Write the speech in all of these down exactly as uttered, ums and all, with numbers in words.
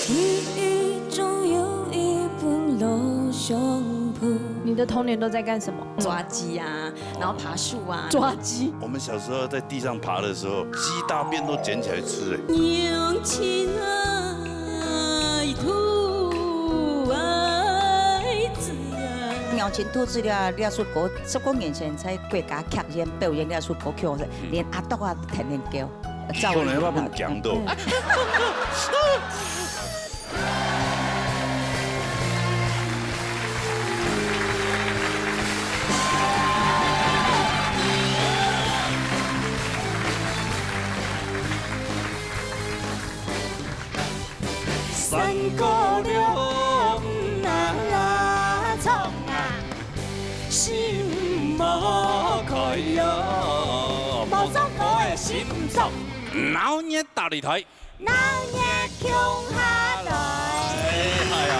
記憶中有一本老相簿。你的童年都在幹什麼？抓雞啊，然後爬樹啊。抓雞。我們小時候在地上爬的時候，雞大便都撿起來吃，欸。娘親啊，兔崽子啊。娘親兔崽子了，這首歌，十多年前在國家劇院表演這首歌曲，連阿啄仔都跈等噭。 可能要分強到。山歌了，嗯啊啦唱啊，心莫開喲，無唱歌个心臟。鬧熱大擂台。 鬧熱共下來。哎呀，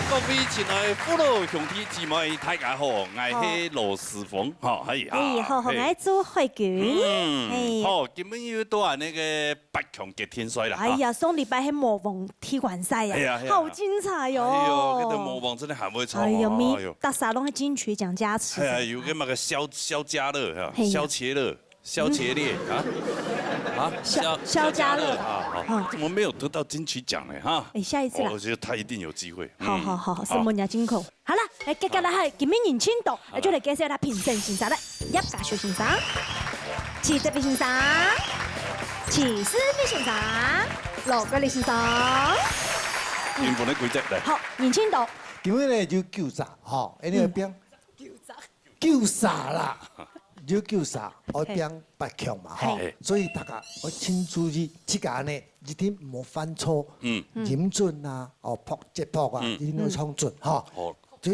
各位親愛的父老兄弟姊妹，大家好，𠊎係羅斯峰，吼，係啊，哎，好，好，嘿。𠊎係朱慧君。嗯，嘿。好，今晡日又到啊那個八強決定賽啦，哎呀，哈。上禮拜係魔王踢館賽呀，哎呀，哎呀。好精彩喲。哎喲，這個魔王真的很會唱哦，哎喲，哎喲。每大家攏係金曲獎加持。哎呀，有個那個蕭，蕭家樂哈，嘿呀。蕭傑樂。 蕭傑烈啊？啊？蕭，蕭，蕭家樂。蕭家樂啊，好，嗯。怎麼沒有得到金曲獎呢？哈？哎，下一次啦。哦，我覺得他一定有機會。好，嗯。好，好，好，好。承蒙你啊，辛苦。好啦，來，接下來還有今晡日人氣到，好啦。就來介紹啦，評審先生啦，葉嘉修先生、徐哲斌先生、徐思碧先生、羅國立先生。評分个規則來。好，人氣到。今日呢，就九隻，吼，因為嗯。變 九隻啦，有九隻，愛拚八強嘛，吼。嘿。所以大家愛盡注意，自家呢，一定毋好犯錯。嗯。音準啊，哦，拍，節拍啊，嗯。一定要唱準，吼。好。就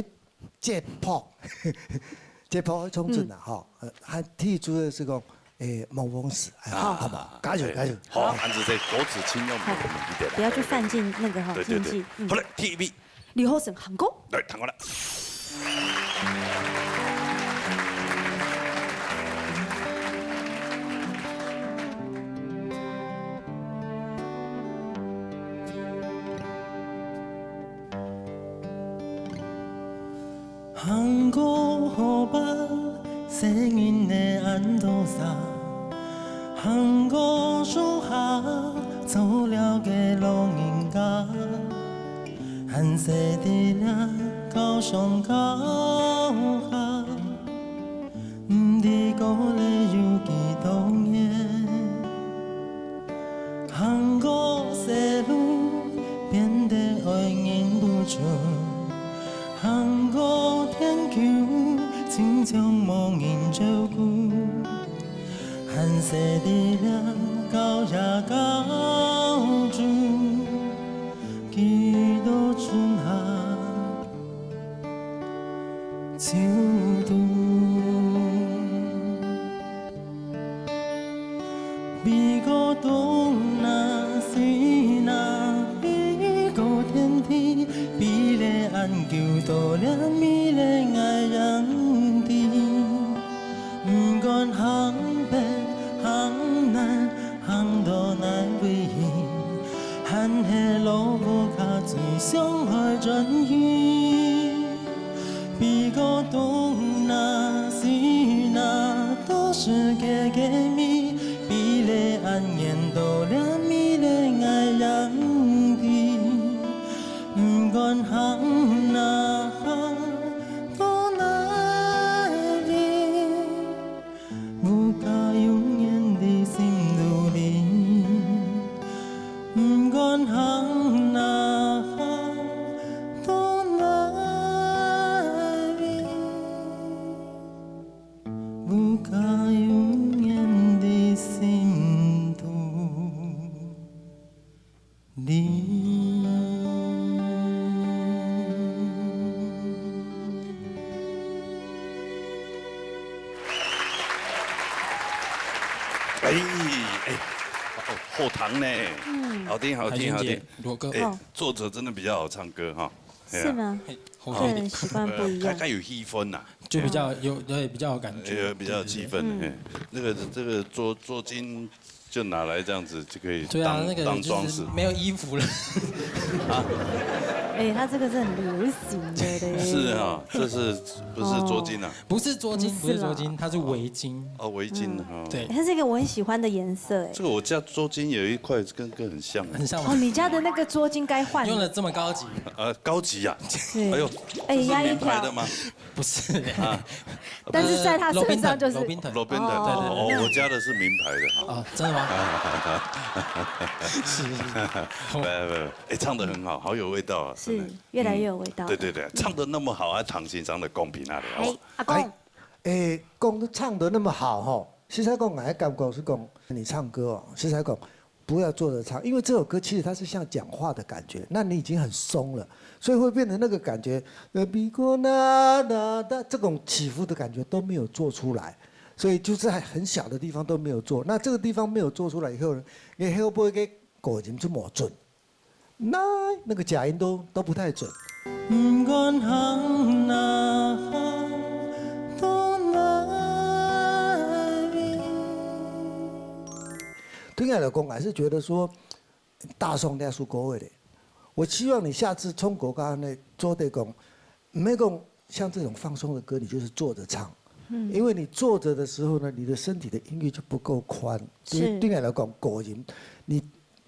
節拍，節拍愛唱準啊，嗯。吼。呃，還第一注意係講，誒，莫忘詞，哎，好。好不好？加油，哎，加油。好，哎。恁仔細，歌詞清楚，好。我們記得了。不要去犯進那個，吼，對，對，對。禁忌。嗯。好了，第一位。 李浩森，行過。來，行過來。行過河壩，細人仔恁多儕，行過樹下，做了个老人家。 還細在這高山高下，毋知過了有幾多年。行過細路，變得愛認不出；行過田坵，親像無人照顧。 還細在這高野高處，幾多春夏秋冬。飛過東南西南，飛過天地，飛了恁久，到了你个眼底。 毋管行北行南，行到哪位，還係老屋下最想愛轉去。飛過東南西南，到世界个尾，飛了恁遠，到了你个眼底。 毋管行哪行到哪位，有家永遠在心肚裡。毋管行哪行到哪位，有家永遠在心肚 你。哎，哎，好，好聽呢。嗯。好聽，好聽，海君姐，好聽。羅哥。哎，哦。作者真的比較好唱歌哈。哎呀。是嗎？嘿，好聽。個人習慣不一樣。呃，他，他有氣氛吶。就比較有，對，比較有感覺。呃，比較有氣氛，對，對，對。嘿。那個，這個卓，卓君就拿来这样子就可以当，对啊，那个就是当装饰。没有衣服了。哎，他这个是很流行的嘞。是啊，这是，不是桌巾啊？哦，不是桌巾，不是啦。不是桌巾，它是围巾。哦，围巾，嗯。哦。对。它是一个我很喜欢的颜色，哎。这个我家桌巾有一块跟，跟很像。很像吗？哦，你家的那个桌巾该换了。用得这么高级。呃，高级啊。对。哎呦，哎，这是名牌的吗？压一条。 不是。啊。但是在他身上就是，呃，罗宾腾。罗宾腾，哦。对，对，对。哦，我家的是名牌的哈。哦，真的吗？是，是，是。不，不，不，哎，唱得很好，好有味道啊，是，真的。越来越有味道。嗯，对，对，对，唱得那么好，还唐先生的公平啊，好不好？哎，阿公。哎，哎，讲得唱得那么好吼，实在讲，我还感觉是讲，你唱歌哦，实在讲， 不要坐着唱，因为这首歌其实它是像讲话的感觉，那你已经很松了，所以会变成那个感觉，呃，比过那那那这种起伏的感觉都没有做出来，所以就在很小的地方都没有做。那这个地方没有做出来以后呢，你会不会给口音就没准？那那个假音都都不太准。 对我来讲，还是觉得说，大宋那首歌的嘞，我希望你下次唱歌个呢，做得讲，毋好讲像这种放松的歌，你就是坐着唱。嗯。因为你坐着的时候呢，你的身体的音域就不够宽。对，是。对你来讲，高音，你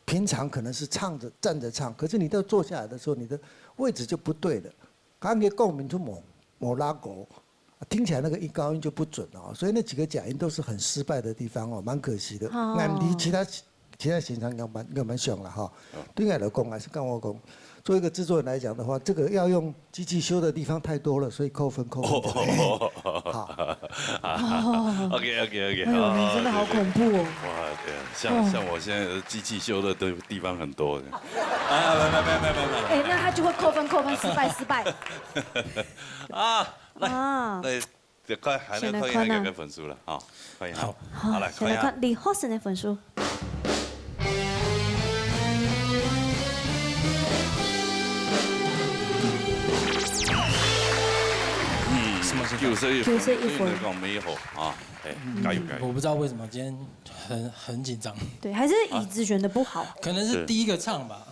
平常可能是唱着、站着唱，可是你到坐下来的时候，你的位置就不对了。刚刚共鸣就没、没拉高， 听起来那个音高音就不准哦，所以那几个假音都是很失败的地方哦，蛮可惜的。哦。俺离其他，其他现场应该蛮，应该蛮像了哈。哦。对我来讲，还是跟我讲，做一个制作人来讲的话，这个要用机器修的地方太多了，所以扣分，扣分。哦。好。哦。OK，OK，OK，哎呦，好，你真的好恐怖哦。哇，对啊，像，哦。像我现在的机器修的地，地方很多的。啊，没，没，没。哎，那他就会扣分，扣分，失败，失败。啊，来，啊。来， 就看，还能看一下这个分数了啊，看一下。好。好，好，来，先来看看李浩森的分数。嗯，什么情况？九十一分，九十一分。对你来讲没有好啊，哎，嗯，加油，加油。我不知道为什么今天很，很紧张。对，还是椅子选得不好。可能是第一个唱吧。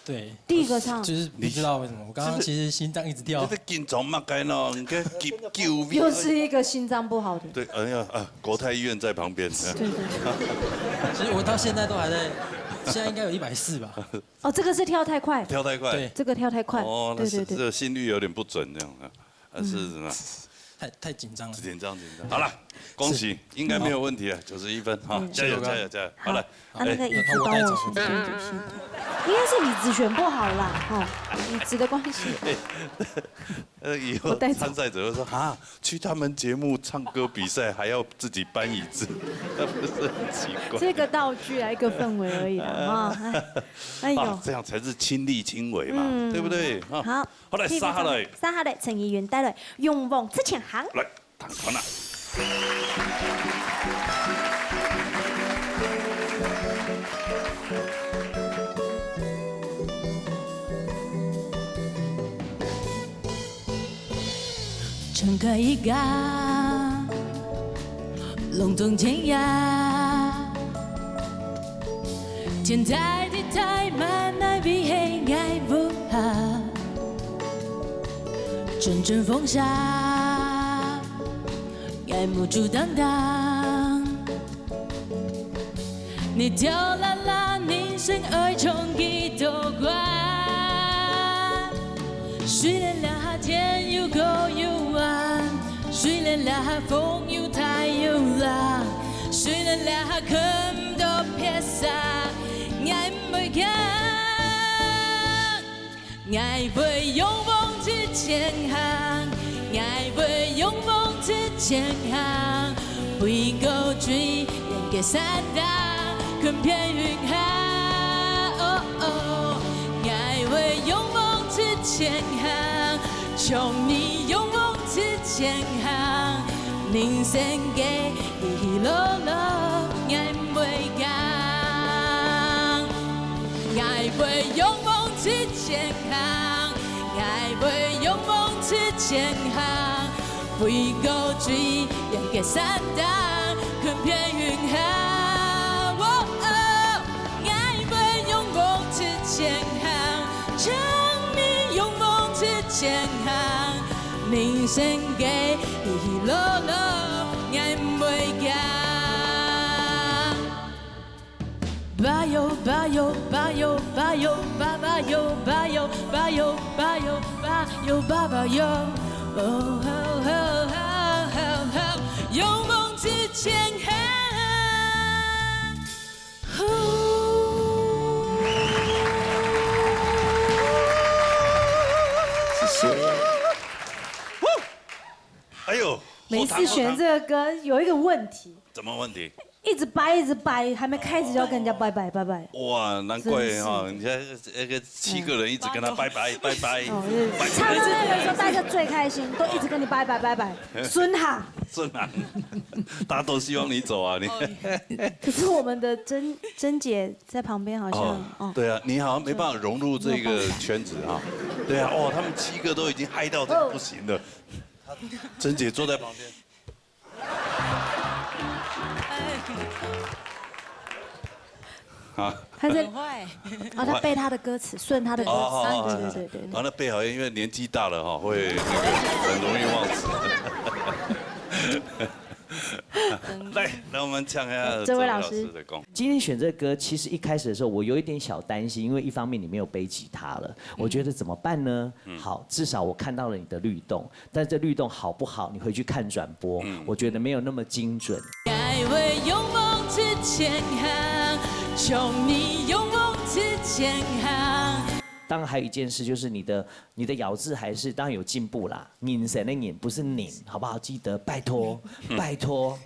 对，第一个唱。就是不知道为什么，我刚刚其实心脏一直跳。你这个紧张嘛，该喏，你看，救，救命。又是一个心脏不好的。对，哎呀，啊，国泰医院在旁边。对，对，对。其实我到现在都还在，现在应该有一百四吧。哦，这个是跳太快。跳太快。对。这个跳太快。哦，那是，对，对，对。这个心率有点不准这样啊。 还是什么？嗯。太，太紧张了。紧张，紧张。好了，恭喜，是。应该没有问题了，九十一分哈，嗯。加油，加油，加油！好，好了，好，那个椅子帮我选，哎。应该是椅子选不好啦，哈，椅子的关系。哎，呃，以后我带走。参赛者会说，啊，去他们节目唱歌比赛还要自己搬椅子，那不是很奇怪？这个道具啊，一个氛围而已啦，哈，哎，哎呦。啊，这样才是亲力亲为嘛，嗯，对不对？啊。好。 好，来，接下來。接下來，陳奕迅帶來《勇往直前行》。來，聽看啊。撐開一角，浪中天涯。 天大地大，萬愛為係愛無限。陣陣風沙，愛目珠當當。你跳啦啦，人生愛唱幾多關？雖然這下天又高又暗，雖然這下風又大又浪， 雖然這下看毋到別儕，𠊎毋會驚。𠊎會勇往直前行，𠊎會勇往直前行，飛過最遠个山頂，看片雲霞。哦哦，𠊎會勇往直前行，像你勇往直前行，人生个 起起落落，𠊎毋會驚。𠊎會勇往直前行，𠊎會勇往直前行，飛過最遠个山頂，看片雲霞。哦哦，行，請你勇往直前行，人生个路路，𠊎毋會驚。巴喲巴喲巴喲巴喲巴巴喲巴喲巴喲巴喲巴巴喲，哦吼吼吼吼吼，勇往直前行。 谢谢。哎呦，每次选这个歌有一个问题，什么问题？一直掰一直掰，还没开始就要跟人家拜拜拜拜。哇，难怪哈，真是你看那个七个人一直跟他拜拜拜拜，哦，就是拜唱到那个时候，大家最开心，都一直跟你拜拜拜拜，孙哈。真难，大家都希望你走啊，你。可是我们的珍珍姐在旁边好像哦哦，，对啊，你好像没办法融入这个圈子哈。对啊，哦，他们七个都已经嗨到这个不行了。珍姐坐在旁边。啊，他在很坏。啊，他背他的歌词，顺他的歌哦词，哦哦对对对对然。后那背好像因为年纪大了哈，会那个很容易忘词。来，那我们唱一下这位老师这位老师的功。今天选这歌，其实一开始的时候，我有一点小担心，因为一方面你没有背吉他了，我觉得怎么办呢？好，至少我看到了你的律动，但这律动好不好，你回去看转播，我觉得没有那么精准。愛會勇往直前行，從你勇往直前行。当然还有一件事，就是你的你的咬字还是当然有进步啦，拧神的拧不是拧，好不好？记得拜托，拜托。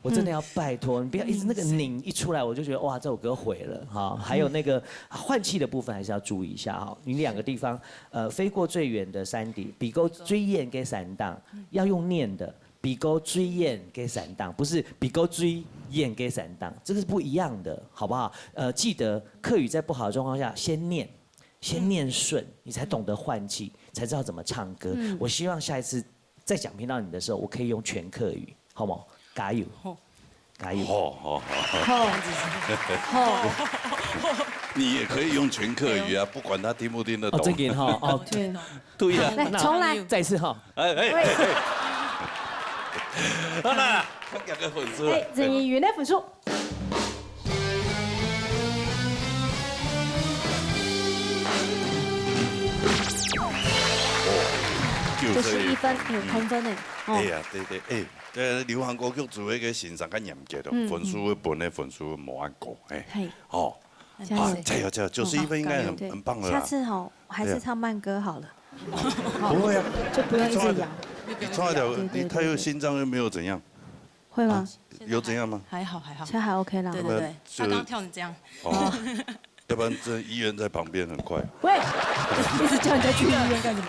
我真的要拜托你，不要一直那个拧一出来，我就觉得哇，这首歌毁了哈。还有那个换气的部分还是要注意一下哈。你两个地方，呃，飛過最遠的山頂，比過最遠个山頂，要用念的，比過最遠个山頂，不是比過最遠个山頂，这个是不一样的，好不好？呃，记得客语在不好的状况下先念，先念顺，你才懂得换气，才知道怎么唱歌。我希望下一次再讲听到你的时候，我可以用全客语，好吗？加油，加油！好好好，吼吼，你也可以用全客语啊，不管他听不听得哦，懂。真的哈，哦，对，对呀，来重来，再一次哈。哎哎，好啦，看两个粉丝了哎，。陈依云的分数就九十一分，有同分呢。哦哎，呀，对对，哎，呃，流行歌曲做一个欣赏个严格的，嗯分数分的分数无按过，哎，嘿，哦，加油啊，加油加油，九十一分应该很对很棒了啦。下次吼，我还是唱慢歌好了，不会啊，就不用一直摇，你唱一条，对对你他又心脏又没有怎样，会吗？有怎样吗？还好还好。现在还 OK 啦。对对对，就他刚刚跳成这样。哦，要不然这医院在旁边很快。喂，一直叫人家去医院干什么？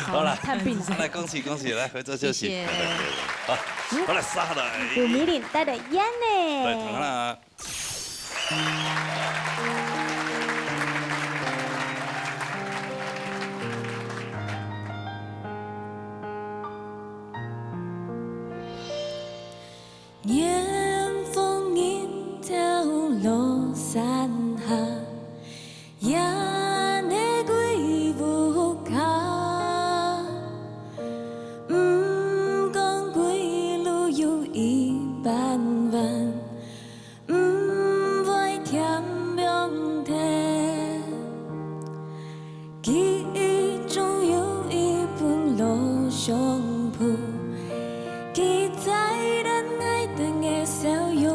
好了，探病啊。来恭喜恭喜，来回座休息。谢谢好，好了，杀了。有迷你带的烟来，呢。糖啦。远方日头落山下，夜的归屋下，毋管归路有一半弯，毋会添两天。 記憶中有一本老相簿，記載等𠊎等个笑容。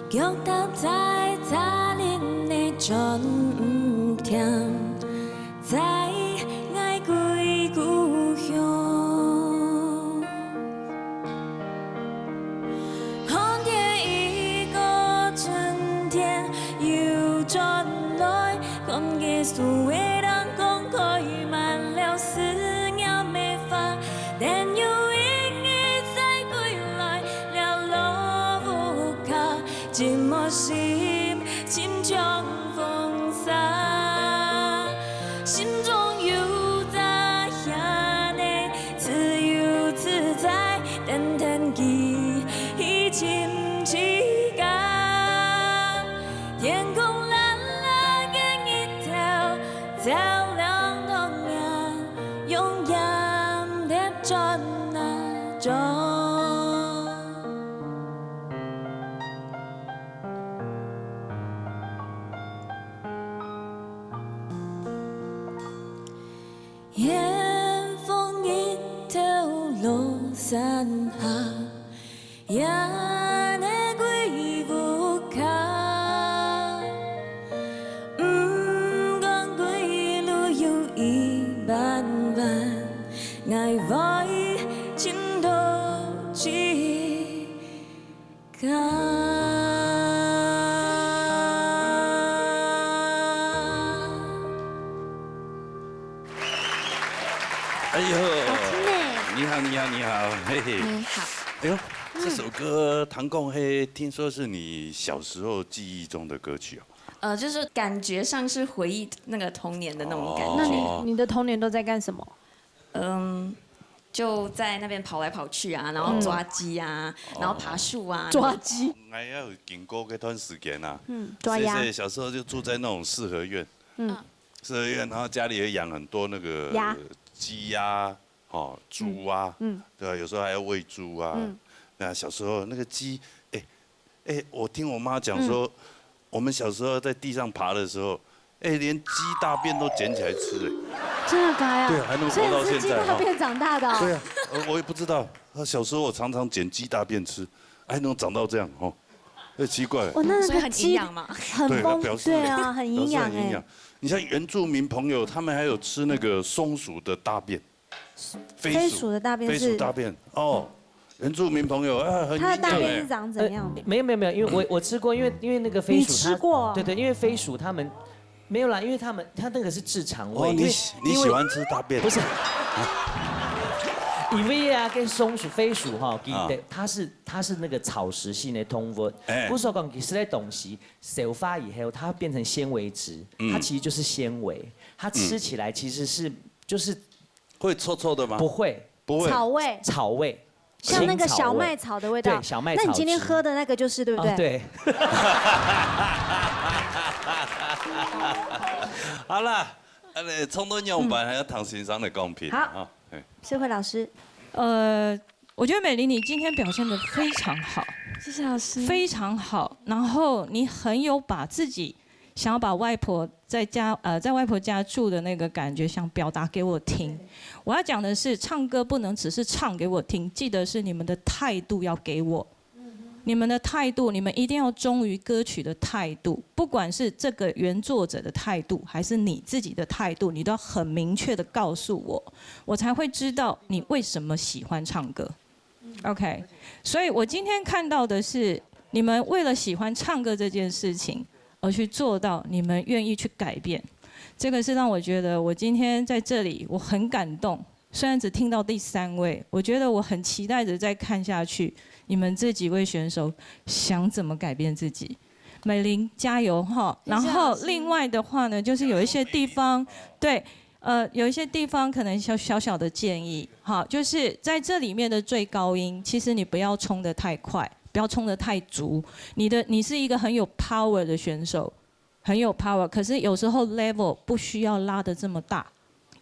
腳踏在茶林个轉毋停，載𠊎歸故鄉。 看見一個春天又轉來，看見樹仔頂空開滿了思念的花，等有一日再歸來，這老屋下，寂寞心，心像風沙。 心中有隻兄弟，自由自在，等等佢去尋自家。天空藍藍，照亮童年，用眼泪转那种。远方一条路，山下 也能归无家。毋管归路有一半弯，爱会寻到自家。哎呦，好听呢。你好，你好，你好，嘿嘿。你好，哎呦，这首歌唐凤嘿，听说是你小时候记忆中的歌曲哦。呃，就是感觉上是回忆那个童年的那种感觉。那你哦你的童年都在干什么？嗯，就在那边跑来跑去啊，然后抓鸡啊，然后爬树啊，抓鸡。哎呀，有经过这段时间啊，嗯，抓鸭所以。小时候就住在那种四合院，嗯四合院，然后家里也养很多那个鸭鸡鸭，哦，猪啊，嗯对啊，有时候还要喂猪啊。嗯那小时候那个鸡，哎哎，我听我妈讲说，我们小时候在地上爬的时候，哎，连鸡大便都捡起来吃，哎。真的假呀？对，还能活到所以你是现在哈鸡大便长大的哦。对啊，呃我也不知道，小时候我常常捡鸡大便吃，还能长到这样哦，哎，奇怪。哇，那所以很个鸡营养嘛。很丰，对，表示对啊，很营养哎表示很营养。。你像原住民朋友，他们还有吃那个松鼠的大便，飞飞鼠的大便是飞鼠大便哦，原住民朋友啊，很营养哎它的大便是。长怎样的？没有没有没有，因为我我吃过，因为因为那个飞鼠它你吃过？对对，因为飞鼠它们没有啦，因为它们它那个是治肠胃，哦，你因为喜你喜欢吃大便？不是。因为啊，跟松鼠、飞鼠哈，啊对，它是它是那个草食性的动物，哎不是说讲其实的东西消化以后，它变成纤维质，嗯它其实就是纤维，它吃起来其实是就是会臭臭的吗？不会不会。草味，草味，像那个青草味小麦草的味道。对小麦草那你今天汁喝的那个就是对不哦对。好啦，呃，冲动样板还要唐先生的公平好啊。哎社会老师，呃，我觉得美玲你今天表现得非常好，谢谢老师。非常好。然后你很有把自己想要把外婆在家呃在外婆家住的那个感觉，想表达给我听。我要讲的是，唱歌不能只是唱给我听，记得是你们的态度要给我。你们的态度，你们一定要忠于歌曲的态度，不管是这个原作者的态度，还是你自己的态度，你都要很明确的告诉我，我才会知道你为什么喜欢唱歌。OK，所以我今天看到的是，你们为了喜欢唱歌这件事情而去做到，你们愿意去改变，这个是让我觉得我今天在这里我很感动。虽然只听到第三位，我觉得我很期待着再看下去，你们这几位选手想怎么改变自己。美玲加油哈！然后另外的话呢，就是有一些地方，对，呃，有一些地方可能小小小的建议哈，就是在这里面的最高音，其实你不要冲得太快，不要冲得太足。你的你是一个很有 power 的选手，很有 power，可是有时候 level 不需要拉得这么大，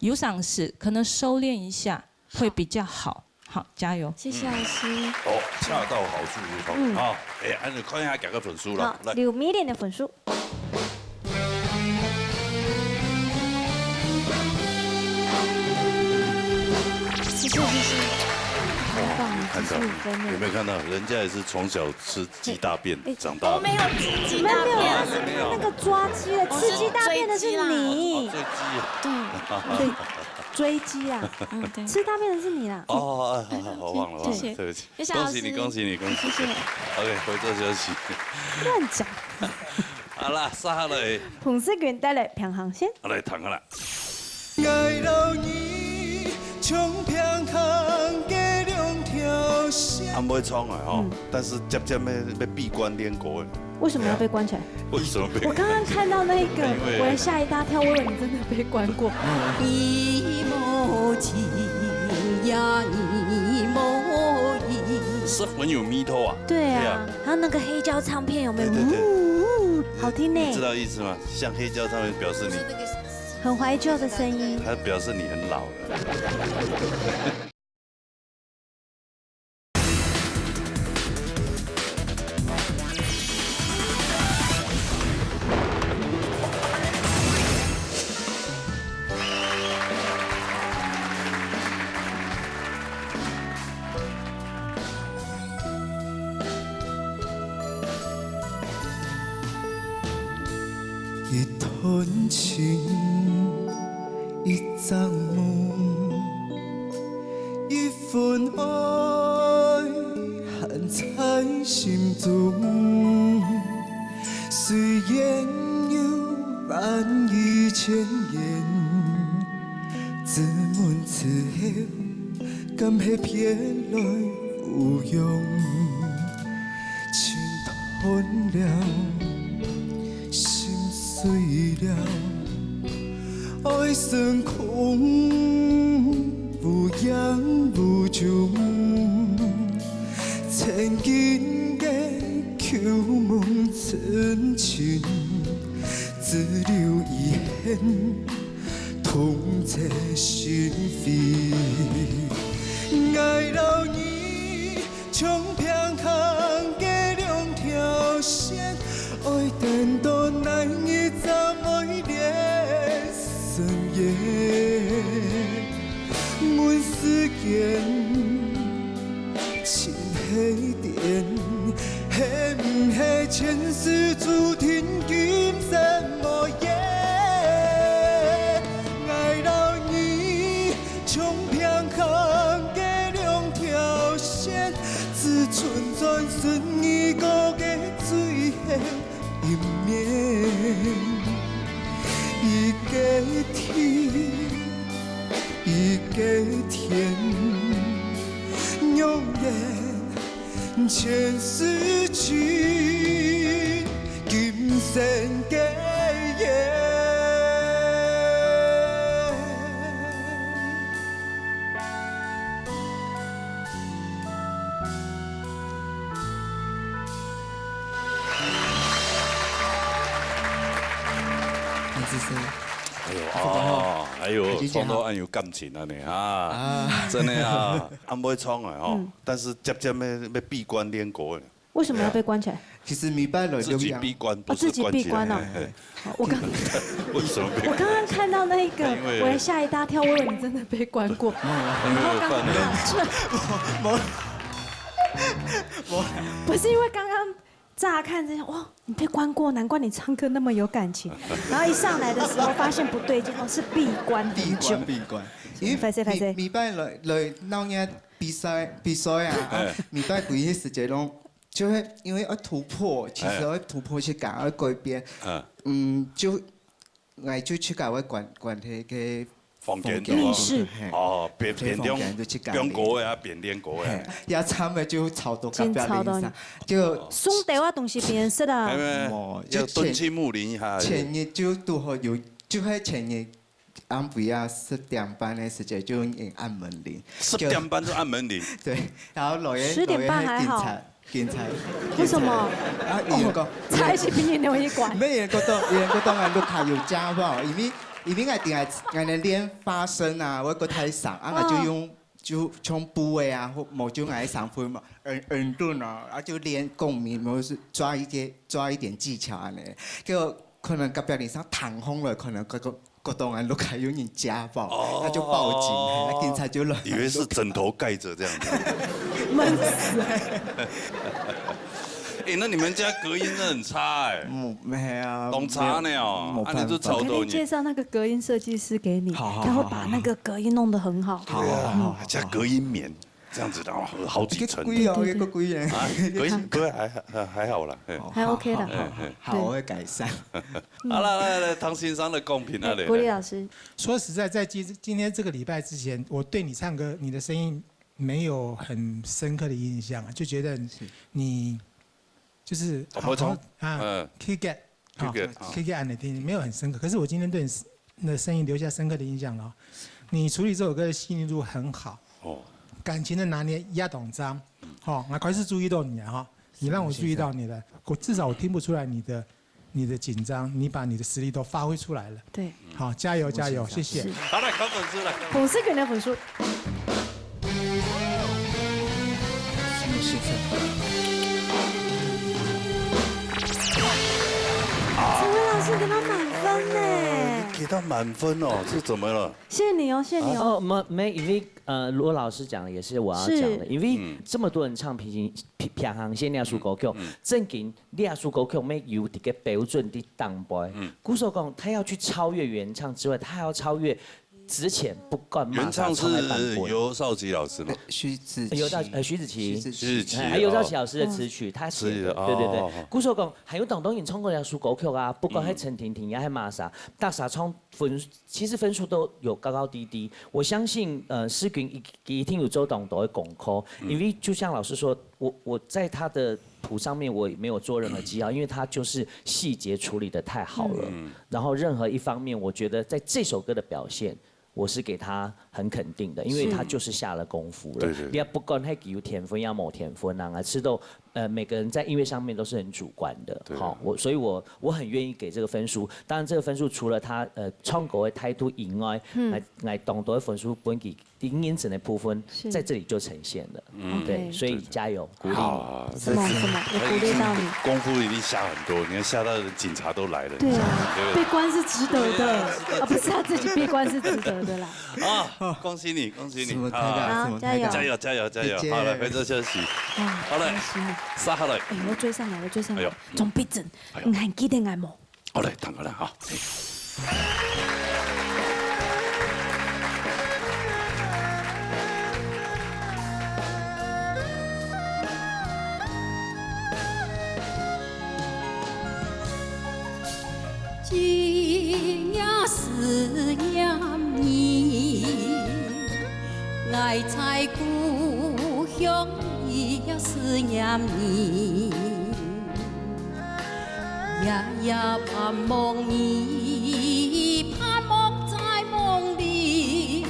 有赏识可能收敛一下会比较好。好，加油！谢谢老师。哦，恰到好处是吧？嗯好，哎，按照看一下改个分数了好，，来。刘米莲的分数。谢谢谢谢。很棒，看到十五分呢。有没有看到？人家也是从小吃鸡大便哎长大的。我没有吃鸡没有没有，大便。他是那个抓鸡的，吃鸡大便的是你哦，，追鸡。对，对，追鸡啊，嗯对。吃大便的是你啦。哦，好好好，忘了忘了，谢谢对不起。谢谢老师恭喜你，恭喜你，恭喜你。谢谢。 OK，回座休息。乱讲。好啦，杀下来，红色圆带来平行线。好来谈个啦。爱留你从平行的两条线。俺不会唱啊吼嗯，但是漸漸要要闭关练歌了。为什么要被关起来？为什么被？我刚刚看到那个因为，我还吓一大跳，我以为你真的被关过。一模一样，一模一样。是很有 metal 啊。对啊对啊，还有那个黑胶唱片有没有？对对对呜，好听呢。你知道意思吗？像黑胶唱片表示你那个很怀旧的声音。他表示你很老了。一段情，一场梦，一份爱还在心中。虽然有万语千言，自问自己 敢係别来无用？情断了，心碎了，爱成空，无影无踪。曾经个旧梦真情，只留遗憾。 痛彻心扉。爱摎你像平行个两条线，爱等到哪日才会连成线？问世间， 情系电，系毋系前世注定今生无缘？爱摎你像平行个两条线，只存在十二个个最后 一面，一个地，一个天，永远前世情，今生个缘。 你是谁？哎呦，哦，哎呦，海军姐好。唱到恁有感情啊你啊，啊。真的啊，恁會唱的吼，嗯。但是漸漸的要闭关练歌了。为什么要被关起来？其实每擺來自己闭关，哦，不是关起来。自己闭关哦。哎，哎。好，我刚，为什么被关？我刚刚看到那个，因为我还吓一大跳，我以为你真的被关过。因为犯了，不是，因为刚刚 乍看之下，哇，你被关过，难怪你唱歌那么有感情。然后一上来的时候发现不对劲，哦，是闭关很久。闭关，闭关。因为歹势，歹势。每，每擺來，來鬧熱比賽，比賽啊，哎。每擺歸个時節攏，就會因為要突破，其實哎。要突破去改，要改變。嗯。嗯，就 𠊎就自家會關，關在該房間房間，度啊。密室。嘿。哦，變，變成房間就自家練。變歌的啊，變練歌的啊。嘿，也慘的就吵到隔壁鄰舍，真吵到你。就送電話東西別人食啊。哎，沒有，無，就前，要蹲起木林一下。前日就拄好有，就係前日暗晡夜十點半的時節就有人按門鈴。十點半就按門鈴？對，然後落去，十點半還好。落去警察 警察，為什麼？警察。啊，有人講，哦，差一些比你容易管。無，有人講到，有人講到𠊎屋下有家暴，因為，因為𠊎定𠊎，𠊎个練發聲啊，𠊎个太傷，啊，𠊎就用，哦。就像布的啊，或，無就𠊎个傷口嘛，嗯，嗯，鈍啊，啊，就練共鳴，或是抓一些，抓一點技巧恁呢。結果可能隔壁鄰舍聽風了，可能个个 覺得𠊎屋下有人家暴，哦。他就報警，嘿，警察就來。以為是枕頭蓋著這樣子。悶死了。欸，那你們家隔音真的很差欸。嗯，沒有啊，當差呢哦，沒有，啊，你就吵到你。沒辦法。我可以介紹那個隔音設計師給你，好，好，他會把那個隔音弄得很好。好，好，好，好，好。加隔音棉。 這樣子的哦，好幾層的。一個鬼哦，對，對，對。一個鬼耶。啊，可以，不會，還，還，還好啦，嘿。哦，還OK啦。好，好，好，嘿，嘿。好，對。我會改善。好了，來，來，唐先生的公平啊，來，對，國立老師。來。說實在，在今，今天這個禮拜之前，我對你唱歌，你的聲音沒有很深刻的印象啊，就覺得你，是。你就是好，好，好，啊，嗯。去get，去get，好，啊。去get恁呢聽，沒有很深刻。可是我今天對你的聲音留下深刻的印象了。你處理這首歌的細膩度很好，哦。感情的拿捏也當正，嗯。吼，我開始注意到你了哈，你讓我注意到你了。是，是，是。我至少我聽不出來你的你的紧张，你把你的实力都发挥出来了。对，好，加油，加油，谢谢。好，来，看分数来。洪世钧的分数。陈伟老师给他满分呢。给他满分哦，是怎么了？谢谢你哦，谢谢你哦。哦，没，没，因为，呃，罗老师讲的也是我要讲的，是。因为这么多人唱平行，平，平行线那首歌曲，正经那首歌曲没有这个标准的档位。故所讲，他要去超越原唱之外，他还要超越之前不管马上唱的版本。原唱是尤少奇老师吗？徐子淇。尤少，呃，徐子淇。徐子淇。徐子淇，哎，尤少奇老师的词曲，他写的，是的，对，对，对。哦。故所讲，还有当多人唱过那首歌曲啊，不管是陈婷婷呀，还是马莎，大家唱分，其实分数都有高高低低。我相信，呃，世钧一，一定有做当多的功课，因为就像老师说，我，我在他的谱上面我也没有做任何记号，因为他就是细节处理得太好了。然后任何一方面，我觉得在这首歌的表现，我是给他很肯定的，因为他就是下了功夫了。对，对，对。你也不管他有天分也没天分啊，吃到，呃，每个人在音乐上面都是很主观的。对。好，我，所以我，我很愿意给这个分数。当然，这个分数除了他，呃，唱歌的态度以外，来，来当多的分数分给音音程的部分，是。在这里就呈现了。对，OK。所以加油，鼓励你。啊，什么，什么？我鼓励到你。功夫一定下很多，你看下到警察都来了，对啊，对不对？被关是值得的，啊，不是他自己被关是值得的啦。啊，恭喜你，恭喜你！什么太大，啊，什么太大。加油。加油，加油，加油！谢谢。好，来，回头休息。啊，好嘞，恭喜你。杀下来。哎，我追上来了，追上来了。哎呦。总比准，哎呦。你还记得俺吗？好嘞，等个啦哈。今夜思念你， 𠊎在故鄉也思念你，夜夜盼望你，盼望在夢裡，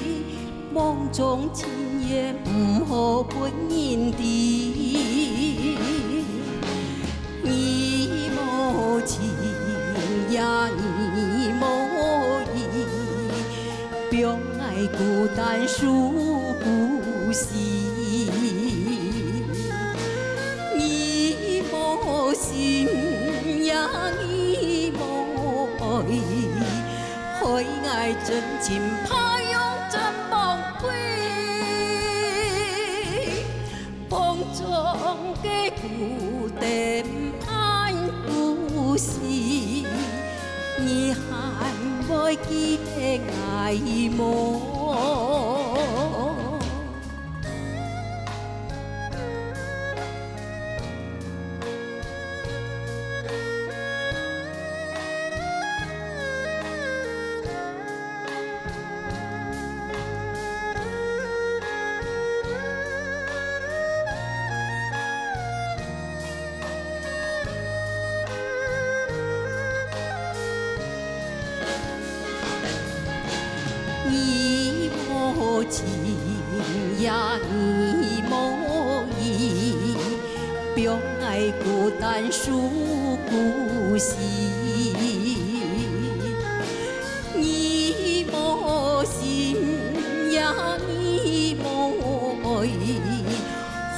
夢中情也毋好分人知。 你無情呀，你無意，放𠊎孤單數孤星。你無心呀，你無意，害𠊎真情怕用真忘歸。 風中个孤燈伴孤星，你還會記得𠊎無？ 你無情呀，你無意，放𠊎孤單數孤星。你無心呀，你無意，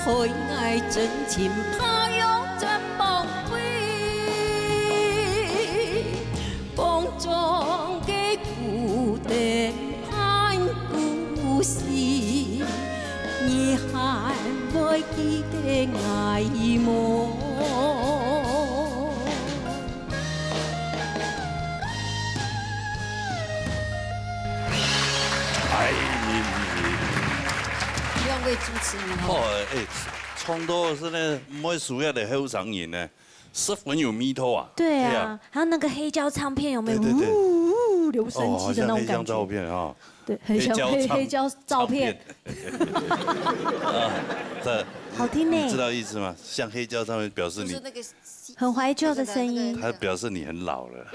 害𠊎真情怕用真忘歸。 風中个孤燈伴孤星，你還會記得𠊎無？哎，兩位主持人哦。好，哎，唱到係呢，毋會輸个後生人呢。 十分有味道啊。對啊，對啊。還有那個黑膠唱片有沒有？對，對，對。嗚，嗚，嗚，留聲機的那種感覺。哦，好像黑膠照片啊。對，很像黑，黑膠唱片。黑膠照片。啊，這，好聽呢。你知道意思嗎？像黑膠唱片表示你，就是那個很懷舊的聲音。它表示你很老了。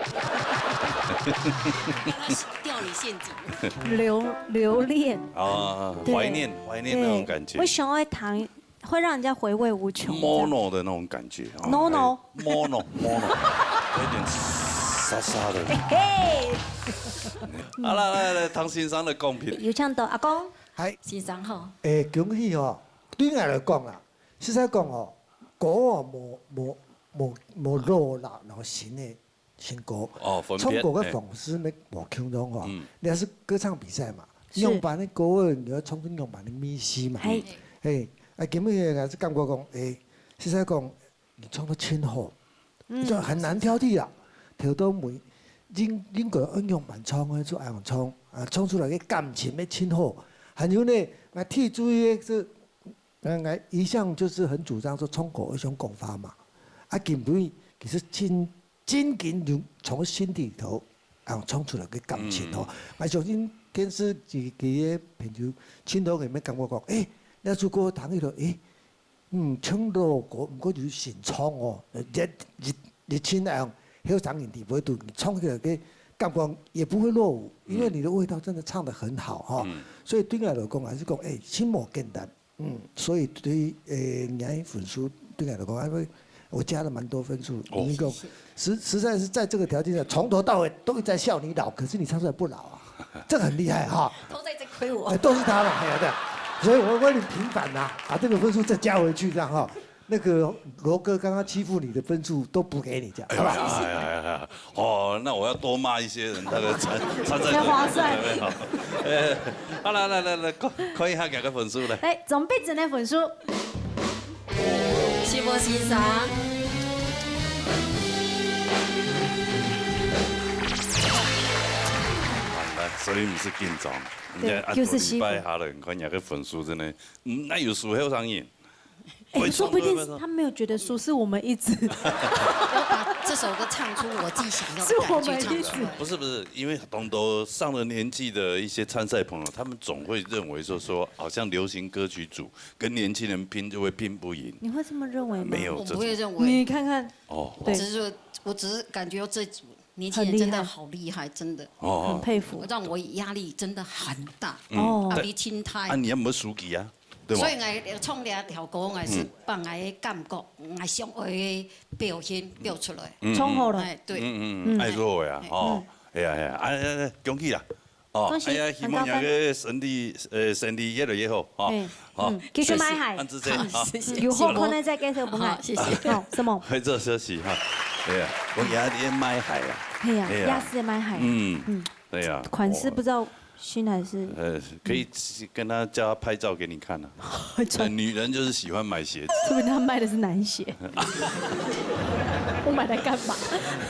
掉你陷阱。留，留戀。啊，對。懷念，懷念那種感覺。對，我想要談 會讓人家回味無窮。Mono 的那種感覺，哦，Nono。哎，mono，mono。有點沙沙的。嘿嘿。好了，來來，唐先生的公平。有請到阿公。嗨。先生好。誒，恭喜哦！對𠊎來講啦，實在講哦，歌哦，無無無無老啦，然後新的新歌，哦，分別，唱歌个方式乜無共樣哦。嗯。你若係歌唱比賽嘛，是。仰般个歌，你愛唱出仰般个味緒嘛。嘿。嘿，啊，今日𠊎係感覺講，誒，實在講， 你唱得真好，嗯。就很難挑剔啦。頭到尾，應應該愛仰般唱个就恁樣唱，啊，唱出來个感情乜真好。還有呢，𠊎提出一个係，呃，𠊎一向就是很主張說唱歌愛像講話嘛。啊，今晡日其實真真經由從心底頭，啊，唱出來个感情吼。嗯。𠊎相信電視機个朋友，盡多人乜感覺講，誒，這首歌聽起來，誒， 嗯，唱老歌，毋過有新唱哦，呃，熱熱熱情恁樣，後生人聽會到，你唱起來个感覺也不會落伍，因為你的味道真的唱得很好哈。嗯。所以對𠊎來講，還是講，誒，真無簡單。嗯，所以對，誒，你个分數對𠊎來講，因為我加了蠻多分數，哦。你講，謝謝。實實在是在這個條件下，從頭到尾都一直在笑你老，可是你唱出來不老啊，這很厲害哈。都在這虧我。哎，都是他了，哎呀，對。所以我為你平反啦，把這個分數再加回去，這樣哈。那個羅哥剛剛欺負你的分數都補給你，這樣，哎呀，好吧？哎呀，哎呀，哎呀，哦，那我要多罵一些人，他的參參賽者才划算。對不對？好，哎，好，來來來來，看看一下兩個分數來。來，總評審的分數。是無先生？來，所以毋使緊張，人家對，就是欺負。一禮拜下了，你看人家个分數真的，嗯，那有輸後生人。哎，會唱，說不定是他沒有覺得輸，是我們一直我把這首歌唱出我自己想要的感覺唱出來。是我們一直不是不是，因為當多上了年紀的一些參賽朋友，他們總會認為說說，好像流行歌曲組跟年輕人拼就會拼不贏。你會這麼認為嗎？沒有這種。我不會認為。你看看。哦，對。只是說，我只是感覺這組年輕人真的好厲害，很厲害。真的。哦，很佩服。讓我壓力真的很大。嗯。哦。壓力真大。啊，你有沒有輸給啊？ 對吧？所以𠊎唱這條歌，𠊎係，嗯，把𠊎个感覺，𠊎想愛个表現表出來。嗯，唱好了。哎，對。嗯，嗯，嗯，嗯。愛做伙啊，哎，哦，嗯。哎呀，哎呀，哎，恭喜啦！哦，恭喜，哎呀，希望你个身體，呃，身體越來越好，哦，嘿，哦，嗯，繼續賣鞋。謝謝，恁仔細，好，好，謝謝。有好看个再介紹分𠊎。好，謝謝。好，什麼？會做休息哈，哎呀，我今日賣鞋啊。嘿呀，哎呀，夜市賣鞋。嗯，嗯。哎呀，款式不知道 新還是？呃，可以跟他叫他拍照給你看啊。拍照。呃，女人就是喜歡買鞋子。說不定他賣的是男鞋。我買來幹嘛？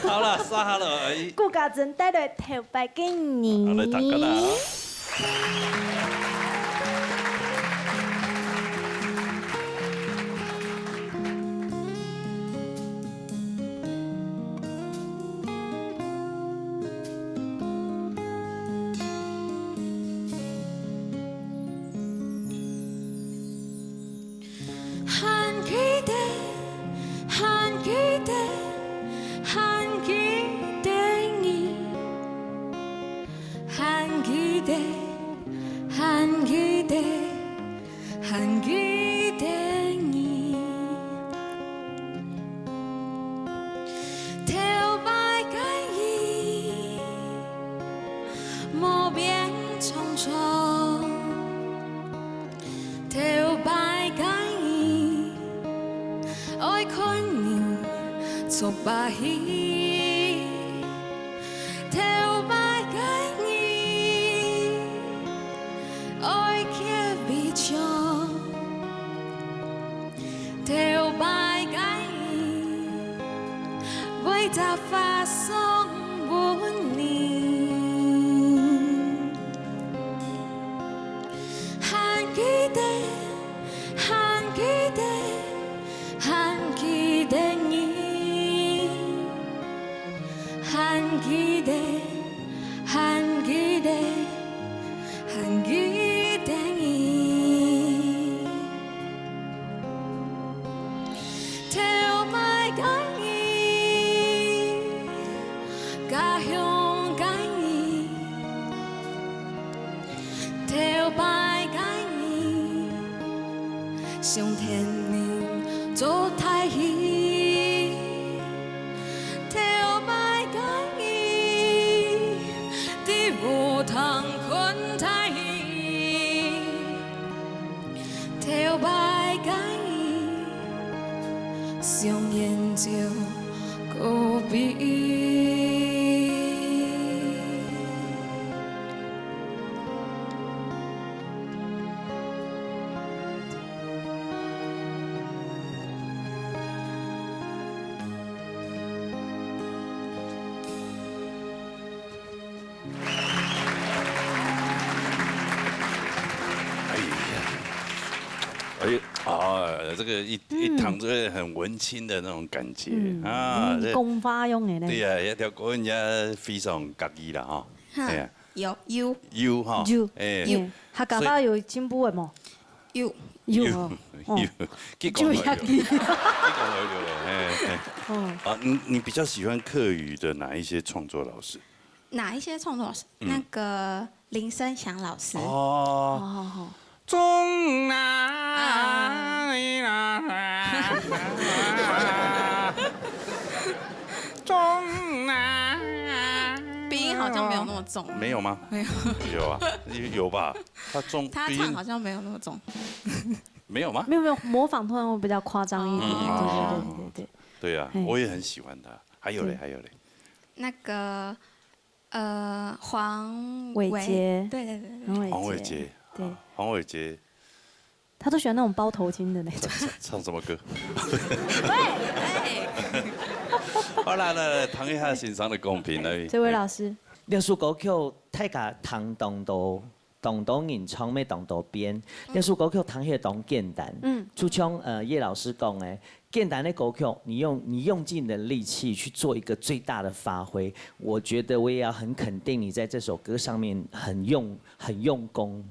好了，沙哈了而已。顧嘉珍帶來頭擺个你。好，來，大家啦。 還記得，還記得，還記得你。還記得，還記得， 還記得你。頭擺个你，無變匆匆。頭擺个你，愛看你做把戲。 頭擺个你，愛去飛翔。頭擺个你，會打花送分你。還記得，還記得，還記得你。 還記得，還記得，還記得你。頭擺个你，家鄉个你。 頭擺个你，上天庭做大戲。頭通困大意，頭擺个意，想念就告別。哎呀，哎，啊，这个一，一堂这个很文青的那种感觉，嗯，啊，嗯，这讲法用的呢。对啊，这条歌人家非常合意了哈。哈，哎呀。有，有。有哈，有，哎，有。嗯，客家话有进步的无？有。有哦，哦。有，去讲就合意。去讲合意，哎，哎。哦。啊，你，你比较喜欢客语的哪一些创作老师？ 哪一些创作老师？嗯。那个林生祥老师。哦。哦，好，好。中啊，啊。中啊。鼻音好像没有那么重。没有吗？没有。有啊，有吧？他中，他唱好像没有那么重。鼻音没有吗？没有，没有，模仿通常会比较夸张一点。嗯，对，对，对，对，对。对啊，嘿。我也很喜欢他。还有嘞，对。还有嘞。那个 呃，黄伟，伟杰。对，对，对，对。黄伟杰。黄伟杰，对。啊，黄伟杰。他都喜欢那种包头巾的那种。唱，唱什么歌？喂，哎。好啦，来，来，听一下先生的公平，来。这位老师。这首歌曲大家听当多，当多人唱，也当多遍。嗯。这首歌曲听起来当简单。嗯。就像，呃，叶老师讲的， 简单的歌曲，你用，你用尽你的力气去做一个最大的发挥，我觉得我也要很肯定你在这首歌上面很用，很用功。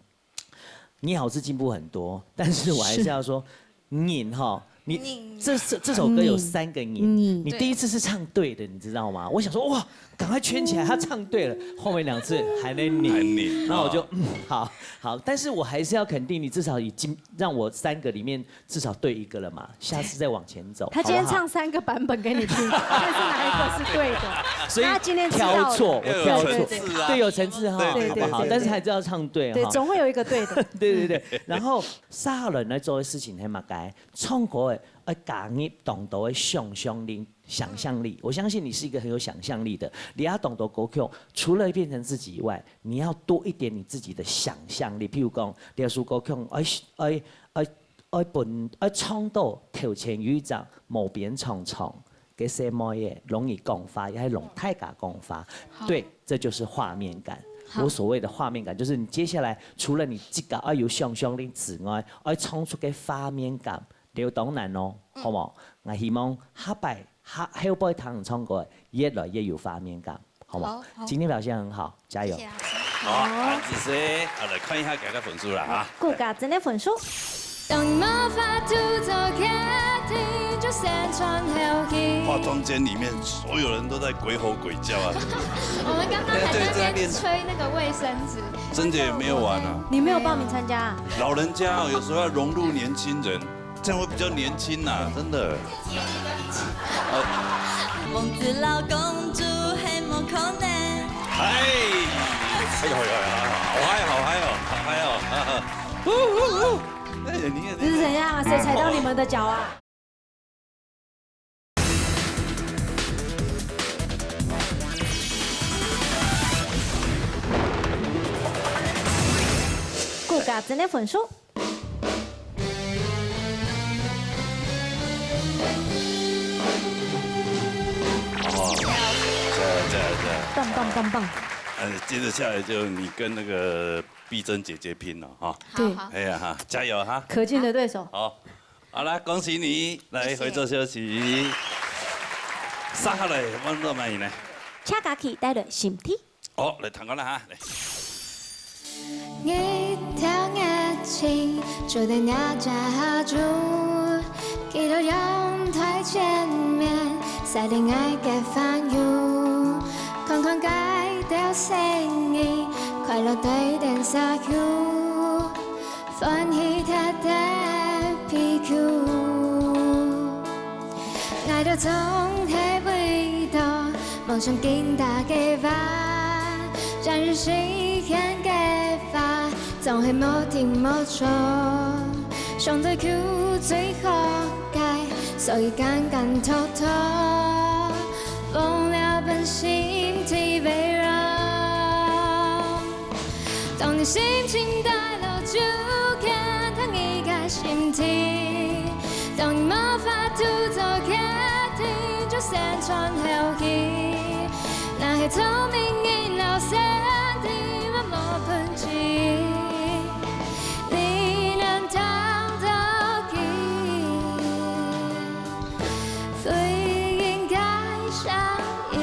你好似进步很多，但是我还是要说，是。你哈，你，你。这，这，这首歌有三个你。你。你第一次是唱对的，你知道吗？我想说，哇，赶快圈起来，他唱对了，后面两次还能你。还能你，然后我就，啊。嗯，好，好，但是我还是要肯定你，至少已经让我三个里面 至少对一个了嘛，下次再往前走，他今天好不好？唱三个版本给你听，看是哪一个是对的。所以他今天知道了。挑错，我挑错。对，对，对。对，有层次哈，对，对，好不好？对，对，对。但是还是要唱对哈。对，总会有一个对的。对，对，对。然后，接下來來做个事情係麼个？唱歌个，愛加入當多个想像力，想像力。我相信你是一个很有想像力的。你要懂得歌曲，除了变成自己以外，你要多一点你自己的想像力。譬如講，你要首歌曲，愛，愛，愛 愛分，愛唱到頭前有一隻無邊長長个細妹仔，攏佢講話，也係攏大家講話。好。對，這就是畫面感。好。我所謂的畫面感，就是你接下來除了你自家愛有想像力之外，愛唱出个畫面感，這當難哦，嗯。好無？𠊎希望下擺，下，後擺聽你唱歌，越來越有畫面感。 好不好？好，好。今天表現很好，加油。謝謝老師。好，好。韓子詩，好，來看一下佢个分數啦，哈。顧嘉真个分數。當無法度做決定，就先喘口氣。化妝間裡面所有人都在鬼吼鬼叫啊。我們剛剛還在那邊吹那個衛生紙。對，對，對，對。珍姐沒有玩啊。你沒有報名參加啊？老人家哦，有時候要融入年輕人。 這樣會比較年輕吶，真的。呃，王子老公主很無可能。哎，哎呦，哎呦，哎呦，好嗨，好嗨哦，好嗨哦，哈哈。嗚，嗚，嗚。哎呀，你也，你也，這是怎樣啊？誰踩到你們的腳啊？ 顧嘉真个分數。哦，這，這，這。棒，棒，棒，棒。呃，接著下來就你跟那個碧珍姐姐拼了哈。對。好，好。哎呀哈，加油哈。可敬的對手。好，好啦，恭喜你，來，謝謝。回座休息。接下來，我們做麼个呢？請嘉琪帶來心底。 好，來聽看啦哈，來。一條熱情，就在那家下注，企到陽台前面，晒戀愛个煩憂，看看街頭生意，快樂對等煞憂。 歡喜踢踢皮球。𠊎兜總係為著夢想緊打个話，將日時間个花，總係無定無著，相對就最好个，所以簡簡單單，忘了本心的圍繞。當你心情低落，就看看你个身體；當你無法度做決定，就先喘口氣。 若係聰明人老先知，乜無本錢，你能聽得見，不應該相信。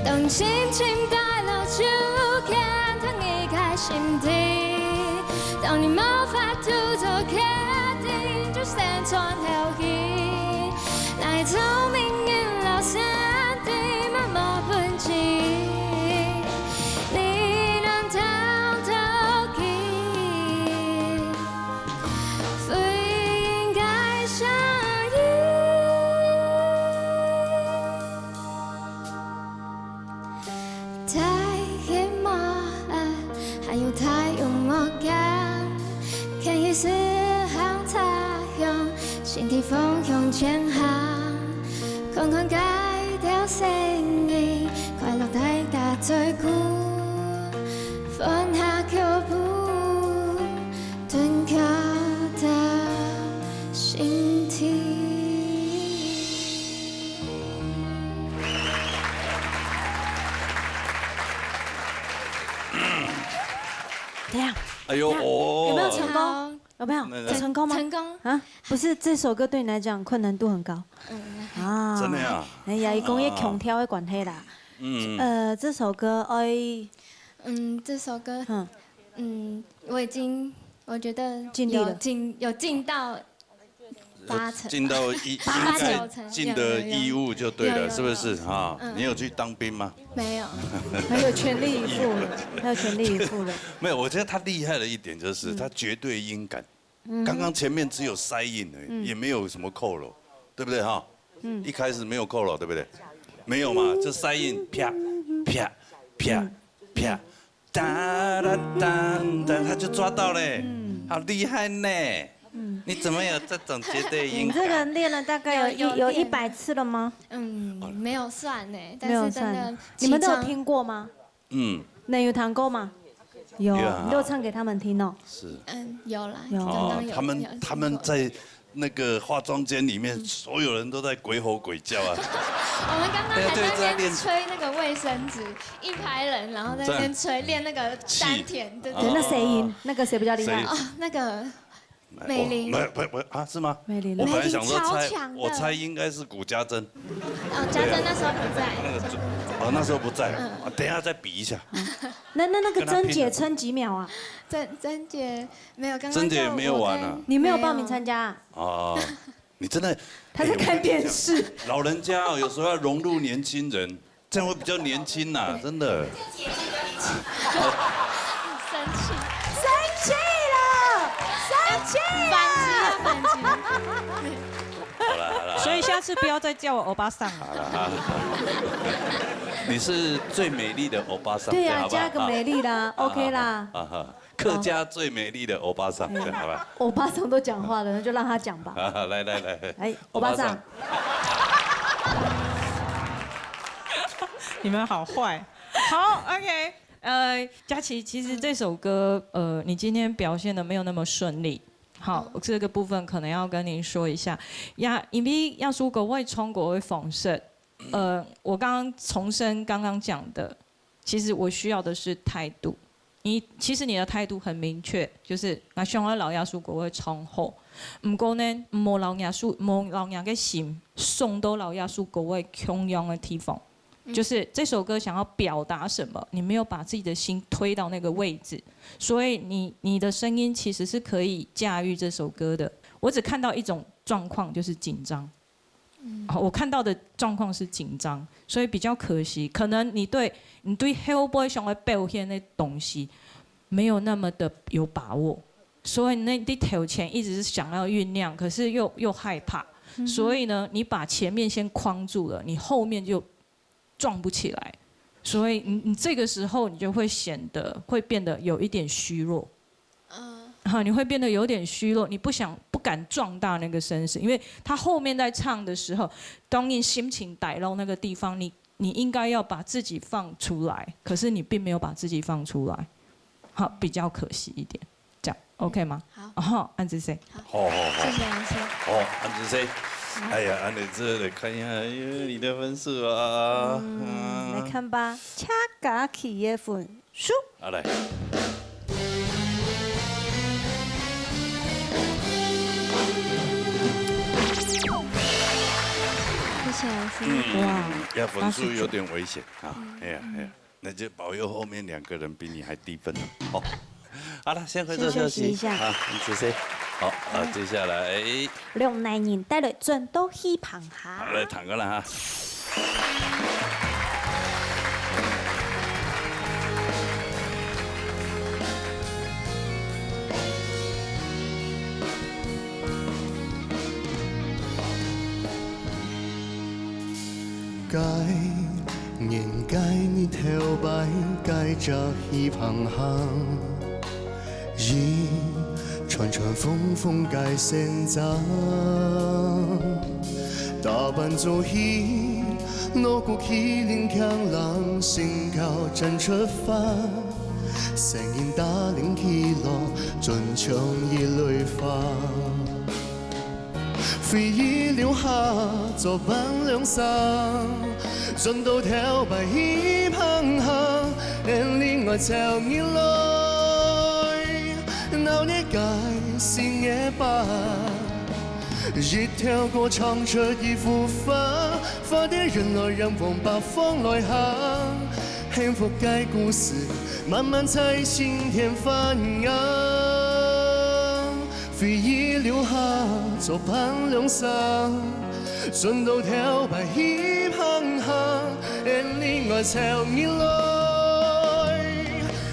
當心情低落，就看看你个身體；當你無法度做決定，就先喘口氣。若係聰明人老先知，乜無本錢，你能聽得見，不應該相信。 大黑馬啊，還有太陽無光，牽一絲行他鄉，身體風向前行，看看該條身影，快樂大家追趕，放下腳步， 吞口的身體。怎樣？哎呦，怎樣？哦。有沒有成功？好。有沒有？那個，有成功嗎？成功。啊？不是，這首歌對你來講困難度很高。嗯，啊。真的呀？哎呀，佢講佢腔調个關係啦。嗯。呃，這首歌，哎，嗯，這首歌，嗯。 嗯，我已經，我覺得有進，盡力了。有盡到八成。盡到義，八九成，應該盡的義務就對了，有，有，有。是不是？哈，嗯。你有去當兵嗎？沒有。還有全力以赴了，還有全力以赴了。沒有，我覺得他厲害的一點就是，嗯。他絕對音感。嗯。剛剛前面只有塞音而已，嗯。也沒有什麼扣了，對不對哈？嗯。一開始沒有扣了，對不對？沒有嘛，就塞音，啪，啪，啪，嗯。啪。 噠啦噠噠，他就抓到嘞，嗯。好厲害呢！嗯。你怎麼有這種絕對音感？你這個練了大概有一，有，有練。有一百次了嗎？嗯，沒有算呢，但是真的，沒有算。你們都有聽過嗎？嗯。那有彈過嗎？有，有啊。你都有唱給他們聽哦。是。嗯，有啦，有。剛剛有，哦，他們，有聽過。他們在 那個化妝間裡面，所有人都在鬼吼鬼叫啊。我們剛剛還在那邊吹那個衛生紙，對啊，對啊，在那邊吹。一排人，然後在那邊吹，練那個丹田，氣。對，對，對。那誰贏？那個誰比較厲害？誰？哦，那個美玲。哦，沒，不，不，啊，是嗎？美玲。我本來想說猜，美玲超強的。我猜應該是古家珍。哦，家珍那時候不在。對啊。那個，哦，那時候不在。嗯。啊，等一下再比一下。那，那，那個珍姐撐幾秒啊？跟她拼了。珍，珍姐沒有，剛剛珍姐沒有玩啊？就我跟，你沒有報名參加啊？沒有。 哦，你真的，他在看電視。哎，我跟你講，老人家哦，有時候要融入年輕人，這樣會比較年輕吶，真的。生氣。生氣了，生氣了。反擊了，反擊了。好了，好了，好了。所以下次不要再叫我歐巴桑了。好了，好了。你是最美麗的歐巴桑，對呀，這樣好不好？加個美麗啦，啊，OK啦。啊，啊，啊。 客家最美麗的歐巴桑，哎呀，這樣好吧？歐巴桑都講話了，那就讓他講吧。來，來，來，來。哎，歐巴桑。歐巴桑。你們好壞。好，OK，呃，佳琪，其實這首歌，呃，你今天表現得沒有那麼順利。好，這個部分可能要跟您說一下。呀，因為耶穌歌會唱歌的方式，呃，我剛剛重申剛剛講的， 其實我需要的是態度。你，其實你的態度很明確，就是𠊎想愛摎耶穌歌會唱好。毋過呢，莫摎耶穌，莫摎若个心送到摎耶穌歌會共樣的地方。嗯。就是這首歌想要表達什麼，你沒有把自己的心推到那個位置，所以你，你的聲音其實是可以駕馭這首歌的。我只看到一种状况，就是紧张。嗯，我看到的状况是紧张，所以比较可惜。可能你对你对后背想要表现的东西没有那么的有把握，所以那你头前一直是想要酝酿，可是又又害怕，所以呢，你把前面先框住了，你后面就撞不起来，所以你你这个时候你就会显得会变得有一点虚弱。嗯，哈，你会变得有点虚弱，你不想不敢壮大那个声势，因为他后面在唱的时候，当你心情带到那个地方，你你应该要把自己放出来，可是你并没有把自己放出来，好，比较可惜一点，这样 OK 吗？好，哦，安子谁？好好好，谢谢老师。好，安子谁？哎呀，安子这来看一下，哎呀，你的分数啊，来看吧，恰嘎起耶粉。 好来，谢谢老师。哇，要分数有点危险啊！哎呀哎呀，那就保佑后面两个人比你还低分哦。好了，先回头休息一下啊，谢谢。好，啊，接下来，两男人带来转到戏棚下。来谈个了哈。该年该日头白，该只鱼塘行，一串串风风该生长，打扮做戏，锣鼓麒麟锵锲，新高站出发，声音打领起落，转场一蕊花。 回忆留下作伴两生，转到头摆一旁行，眼泪爱朝日来，闹热个心也罢。一条歌唱出一幅画，画得人来人往八方来行，幸福个故事慢慢在心田发芽。 回忆留下作伴两生，转到头摆一旁行，眼泪爱朝日来，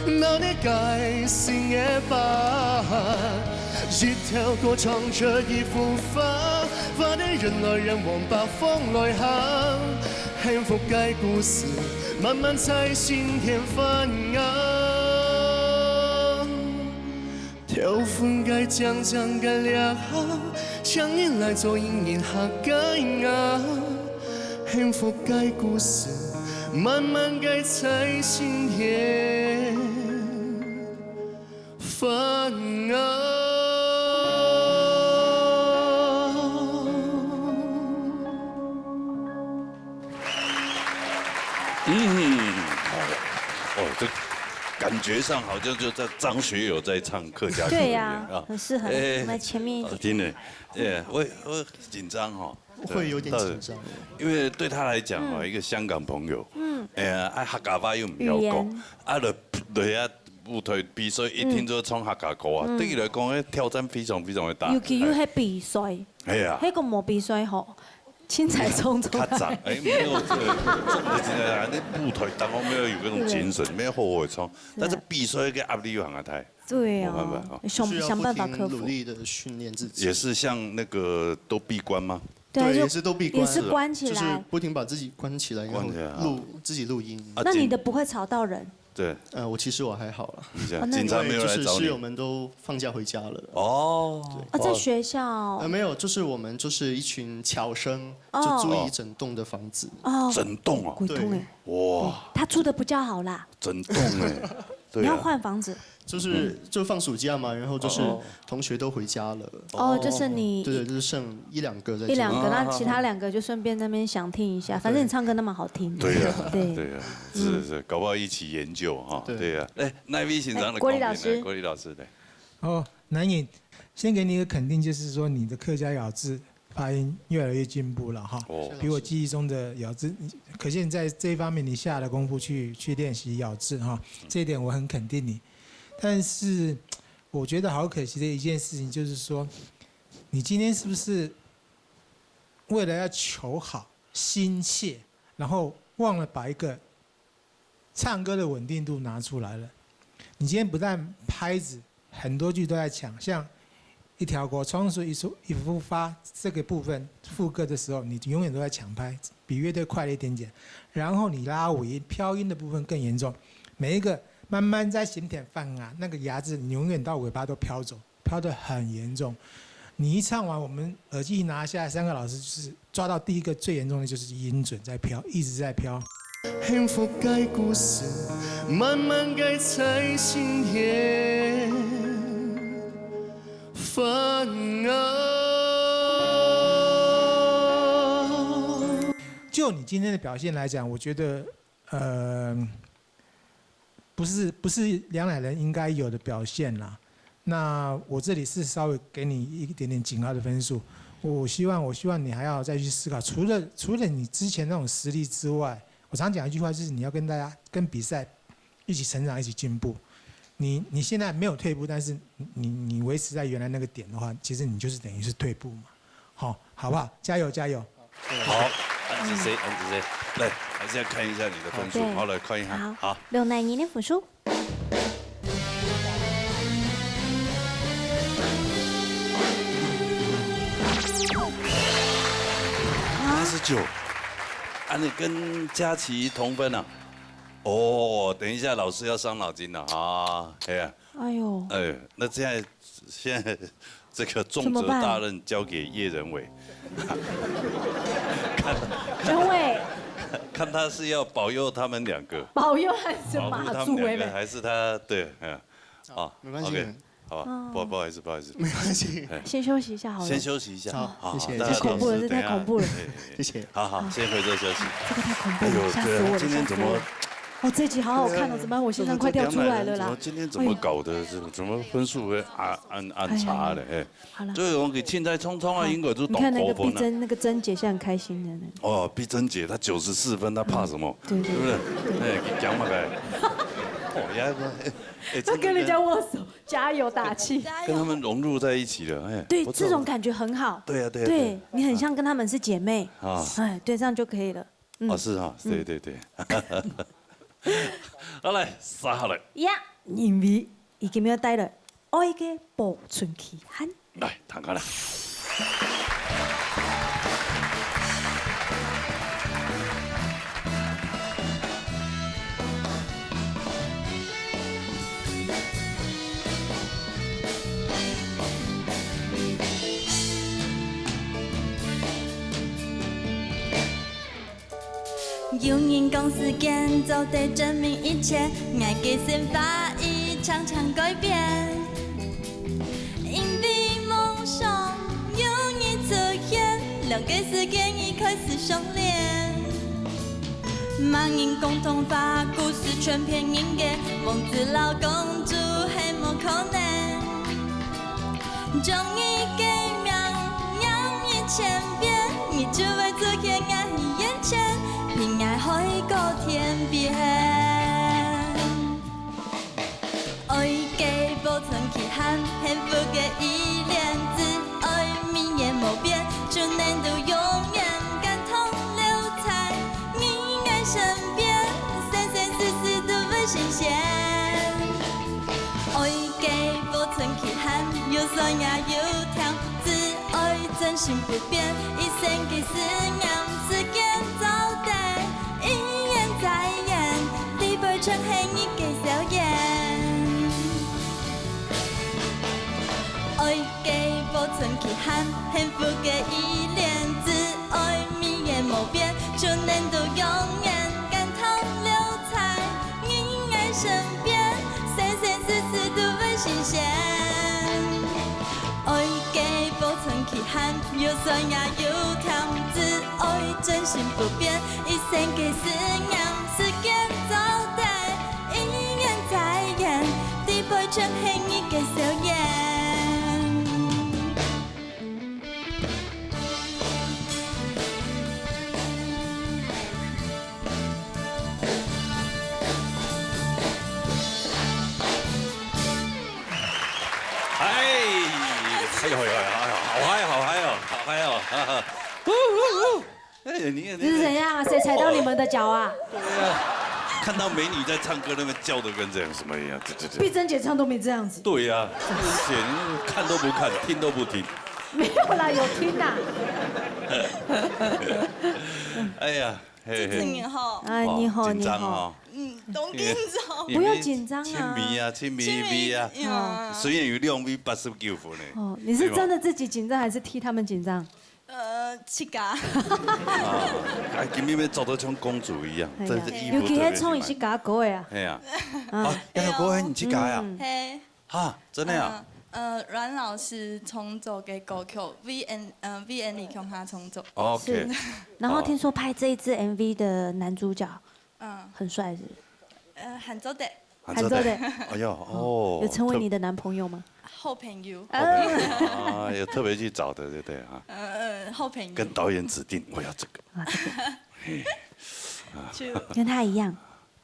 闹热个心也罢。一条歌唱出一幅画，画得人来人往八方来行，幸福个故事慢慢在心田发芽。 头昏个、将将个这下，请你来做引人客个人啊。幸福个故事，慢慢个在心田发芽。嗯，好，哦，这。 感觉上好像就在张学友在唱客家歌一样啊，很适合。哎，我们前面一点，听呢，哎，我我紧张哈，会有点紧张，因为对他来讲哈，一个香港朋友，嗯，哎呀，啊客家话又没有讲，啊了对啊，舞台比赛一听就唱客家歌啊，对你来讲，挑战非常非常的大。尤其又系比赛，哎呀，那个冇比赛吼。 青菜冲冲。他长哎，没有这个重的精神啊，那舞台当中没有有那种精神，没有后悔冲，但是比赛个压力又很大。对啊，没办法，想想办法克服。努力的训练自己，也是像那个都闭关吗？对，也是都闭关，也是关起来，就是不停把自己关起来，然后录自己录音。那你的不会吵到人？对，呃，我其实我还好了。你讲警察没有来找你，室友们都放假回家了。哦，啊，在学校？呃，没有，就是我们就是一群侨生，就租一整栋的房子。哦，整栋哦，鬼洞哎，哇，他住的比较好啦，整栋哎，你要换房子。 就是就放暑假嘛，然后就是同学都回家了。哦，就是你对对，就是剩一两个在一两个，那其他两个就顺便那边想听一下，反正你唱歌那么好听。对呀，对对呀，是是，搞不好一起研究哈。对呀，哎，那位先生的郭丽老师，郭丽老师对。哦，南影，先给你一个肯定，就是说你的客家咬字。 发音越来越进步了哈，比我记忆中的咬字，可见在这一方面你下了功夫去去练习咬字哈，这一点我很肯定你。但是我觉得好可惜的一件事情就是说，你今天是不是为了要求好、心切，然后忘了把一个唱歌的稳定度拿出来了？你今天不但拍子很多句都在抢，像一条歌唱出一束一幅花这个部分副歌的时候，你永远都在抢拍，比乐队快了一点点。然后你拉尾音，飘音的部分更严重，每一个慢慢在心田放啊，那个牙子你永远到尾巴都飘走。飘得很严重。你一唱完，我们耳机一拿下来，三个老师就是抓到第一个最严重的，就是音准在飘，一直在飘。幸福个故事，慢慢个在心田放啊。就你今天的表现来讲，我觉得，呃，不是不是梁乃仁应该有的表现啦。那我这里是稍微给你一点点警告的分数。我希望我希望你还要再去思考，除了除了你之前那种实力之外，我常讲一句话，就是你要跟大家跟比赛一起成长，一起进步。你你现在没有退步，但是你你维持在原来那个点的话，其实你就是等于是退步嘛。好，好不好？加油加油！好，恁仔細，恁仔細，来，还是要看一下你的分数，对好，来看一下，好好，六男一的分数。八十九，啊，你跟佳琪同分啊？哦，等一下老师要伤脑筋了啊，哎呀，哎呦，哎，那现在现在这个重责怎么办大任交给叶仁伟，仁伟，看他是要保佑他们两个，保佑还是保护马他们两个，祖妹妹？还是他对，嗯，啊，没关系 OK，好吧，不不好意思不好意思，没关系。哎先休息一下好了。先休息一下，好谢谢大家太恐怖了，老师等一下这太恐怖了。哎哎哎谢谢。好好，先回这休息。这个太恐怖了，哎呦，吓死对啊，我了，今天怎么吓死我了。哦，这集好好看哦，怎么办？我心脏快掉出来了啦怎么。今天怎么搞的？怎么怎么分数会按按按差了？哎，好了，所以我给现在冲冲啊，应该是你看那个懂高分了。碧珍，那个珍姐现在很开心的呢。哦，碧珍姐她九十四分，她怕什么？对对对不对？哎，给讲嘛该。哦，呀，哎，要跟人家握手，加油打气。跟他们融入在一起了，哎，对，不错这种感觉很好。对呀对呀对你很像跟他们是姐妹。啊，哎，对，这样就可以了。嗯哦是哈，对对对。好来，杀好了。呀，因为已经要带了爱个保存期限。来，弹开了。有人讲时间做得证明一切，𠊎个想法已常常改变。因为梦想有你出现，两个世界已开始相连。盲人共同话，故事全骗人个，王子老公主很无可能。 将你个名念一千遍，你就会出现在我眼前，比我还高天边。爱个保存期限，幸福个依恋，只爱明年无变，就能够永远感动流传。你在身边，生生世世都会新鲜。 爱个保存期限，又酸也又甜，只爱真心不变，一生个思念，时间走得一眼再眼，里背全系你个笑颜。爱个保存期限，幸福个依恋，只爱明年无变，就能够永远感动流传。 你在身边，生生世世都会新鲜。爱个保存期限，又酸也又甜，只爱真心不变，一生个思念，时间走得一眼再眼，里背全系你个笑颜。 哎，哎呦哎呦哎呦，好嗨啊，拍哦，哈哈。呼呼呼。哎，你看，你看，这是怎样啊？谁踩到你们的脚啊？对啊，看到美女在唱歌，那边叫得跟这样什么一样？对对对。碧珍姐唱都没这样子。对呀，而且看都不看，听都不听。没有啦，有听啦。哎呀，嘿嘿。这是你好。啊，你好，哦，紧张哦。你好。嗯，都紧张。不要紧张啊。亲密啊，亲密味啊。亲密，嗯。虽然有两位八十九分呢。哦，你是真的自己紧张，还是替他们紧张？ 呃，自家。啊，哎，今日要做到像公主一样，哎呀，这，这衣服尤其迄唱伊自家个歌个啊。特别美。哎呀，啊，啊，要有歌你自家呀？嗯。嘿。啊，真的呀？嗯，呃，阮老师创作个歌曲，V N，呃，V N里向他创作。OK。是。然后听说拍这一支M V的男主角，嗯。很帅，是不是？呃，很做得。 还做得。哎呦，哦，有成为你的男朋友吗？好朋友。啊，有特别去找的，对不对啊？嗯，嗯，好朋友。跟导演指定，我要这个。啊，这个。嘿。就跟他一样。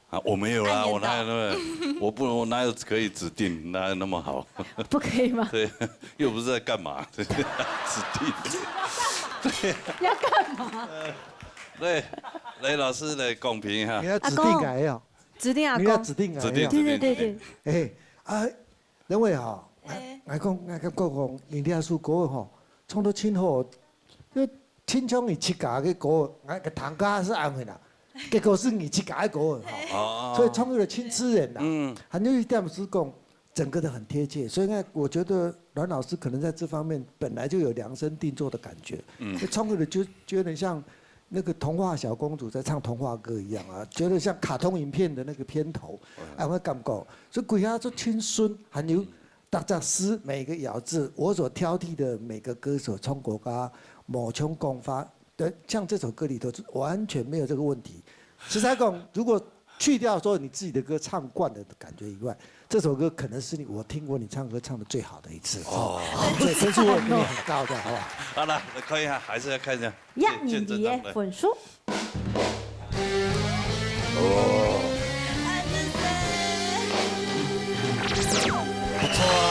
啊，我没有啦，我哪有那么，我不，我哪有可以指定，哪有那么好？不可以吗？对，又不是在干嘛，指定。对。要干嘛？对，来，老师来公平哈。你要指定改呀。 指定阿公。你要指定啊，指定，一样。对对对对。指定。哎，啊，两位哈，哎。我讲，我感觉讲，你这首歌吼，唱得真好，就亲像你自家个歌，我个唐家是安徽啦，结果是你自家个歌，哈。哦。所以唱出了亲切人啦。嗯。还有一点是讲，整个的很贴切，所以呢，我觉得阮老师可能在这方面本来就有量身定做的感觉，嗯。就唱出了就，就有点像 那个童话小公主在唱童话歌一样啊，觉得像卡通影片的那个片头，嗯。哎，我感觉，所以规下就青春，还有大家诗每个咬字，我所挑剔的每个歌手唱歌歌，某种讲法，对，像这首歌里头是完全没有这个问题。实在讲，如果去掉说你自己的歌唱惯了的感觉以外，这首歌可能是你，我听过你唱歌唱得最好的一次。哦。这分数我给你很高的，好不好？好了，来看一下，还是要看一下。 呀，见，见证他们。你的分数。哦。不错啊。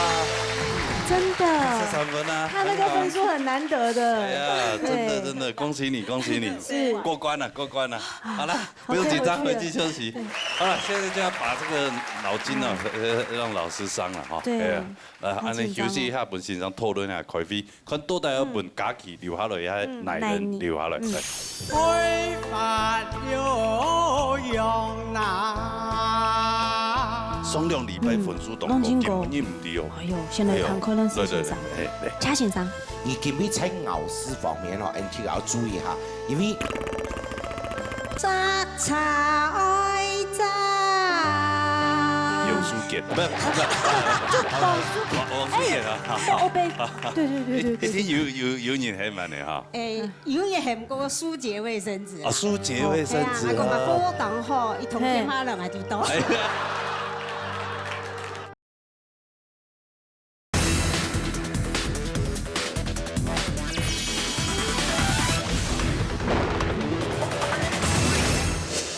真的。十三分啊。他那个分数很难得的。哎呀，真的，对。真的，恭喜你，恭喜你。是。过关了，过关了。好了，好，不用紧张，可以回去了。回去休息。对。好了，现在就要把这个脑筋啊，嗯。呃，让老师上了哈。对。哎呀，呃，很紧张哦。按呢休息一下，分先生讨论一下，开会。 看到底要分家琪留下來，還係，嗯，哪一人留下來？哪一人？嗯。開發了樣啦。上兩禮拜分數當高，嗯，攏真高。今晡日毋知哦。哎喲，先來看看咱先生。哎喲，來，來，來，嘿，來。蔡先生。你今日在咬字方面哦，你就要注意哈，因為摘茶愛摘。有輸給，不，不，就講輸，王，王師爺啊，哎，好，好。對，對，對，對，對。一定有，有，有人還蠻的哈。哎，有人還毋過舒潔衛生紙啊。啊，舒潔衛生紙啊。哦，哎呀，啊，講个波當好，一通電話人啊，知道。哎呀。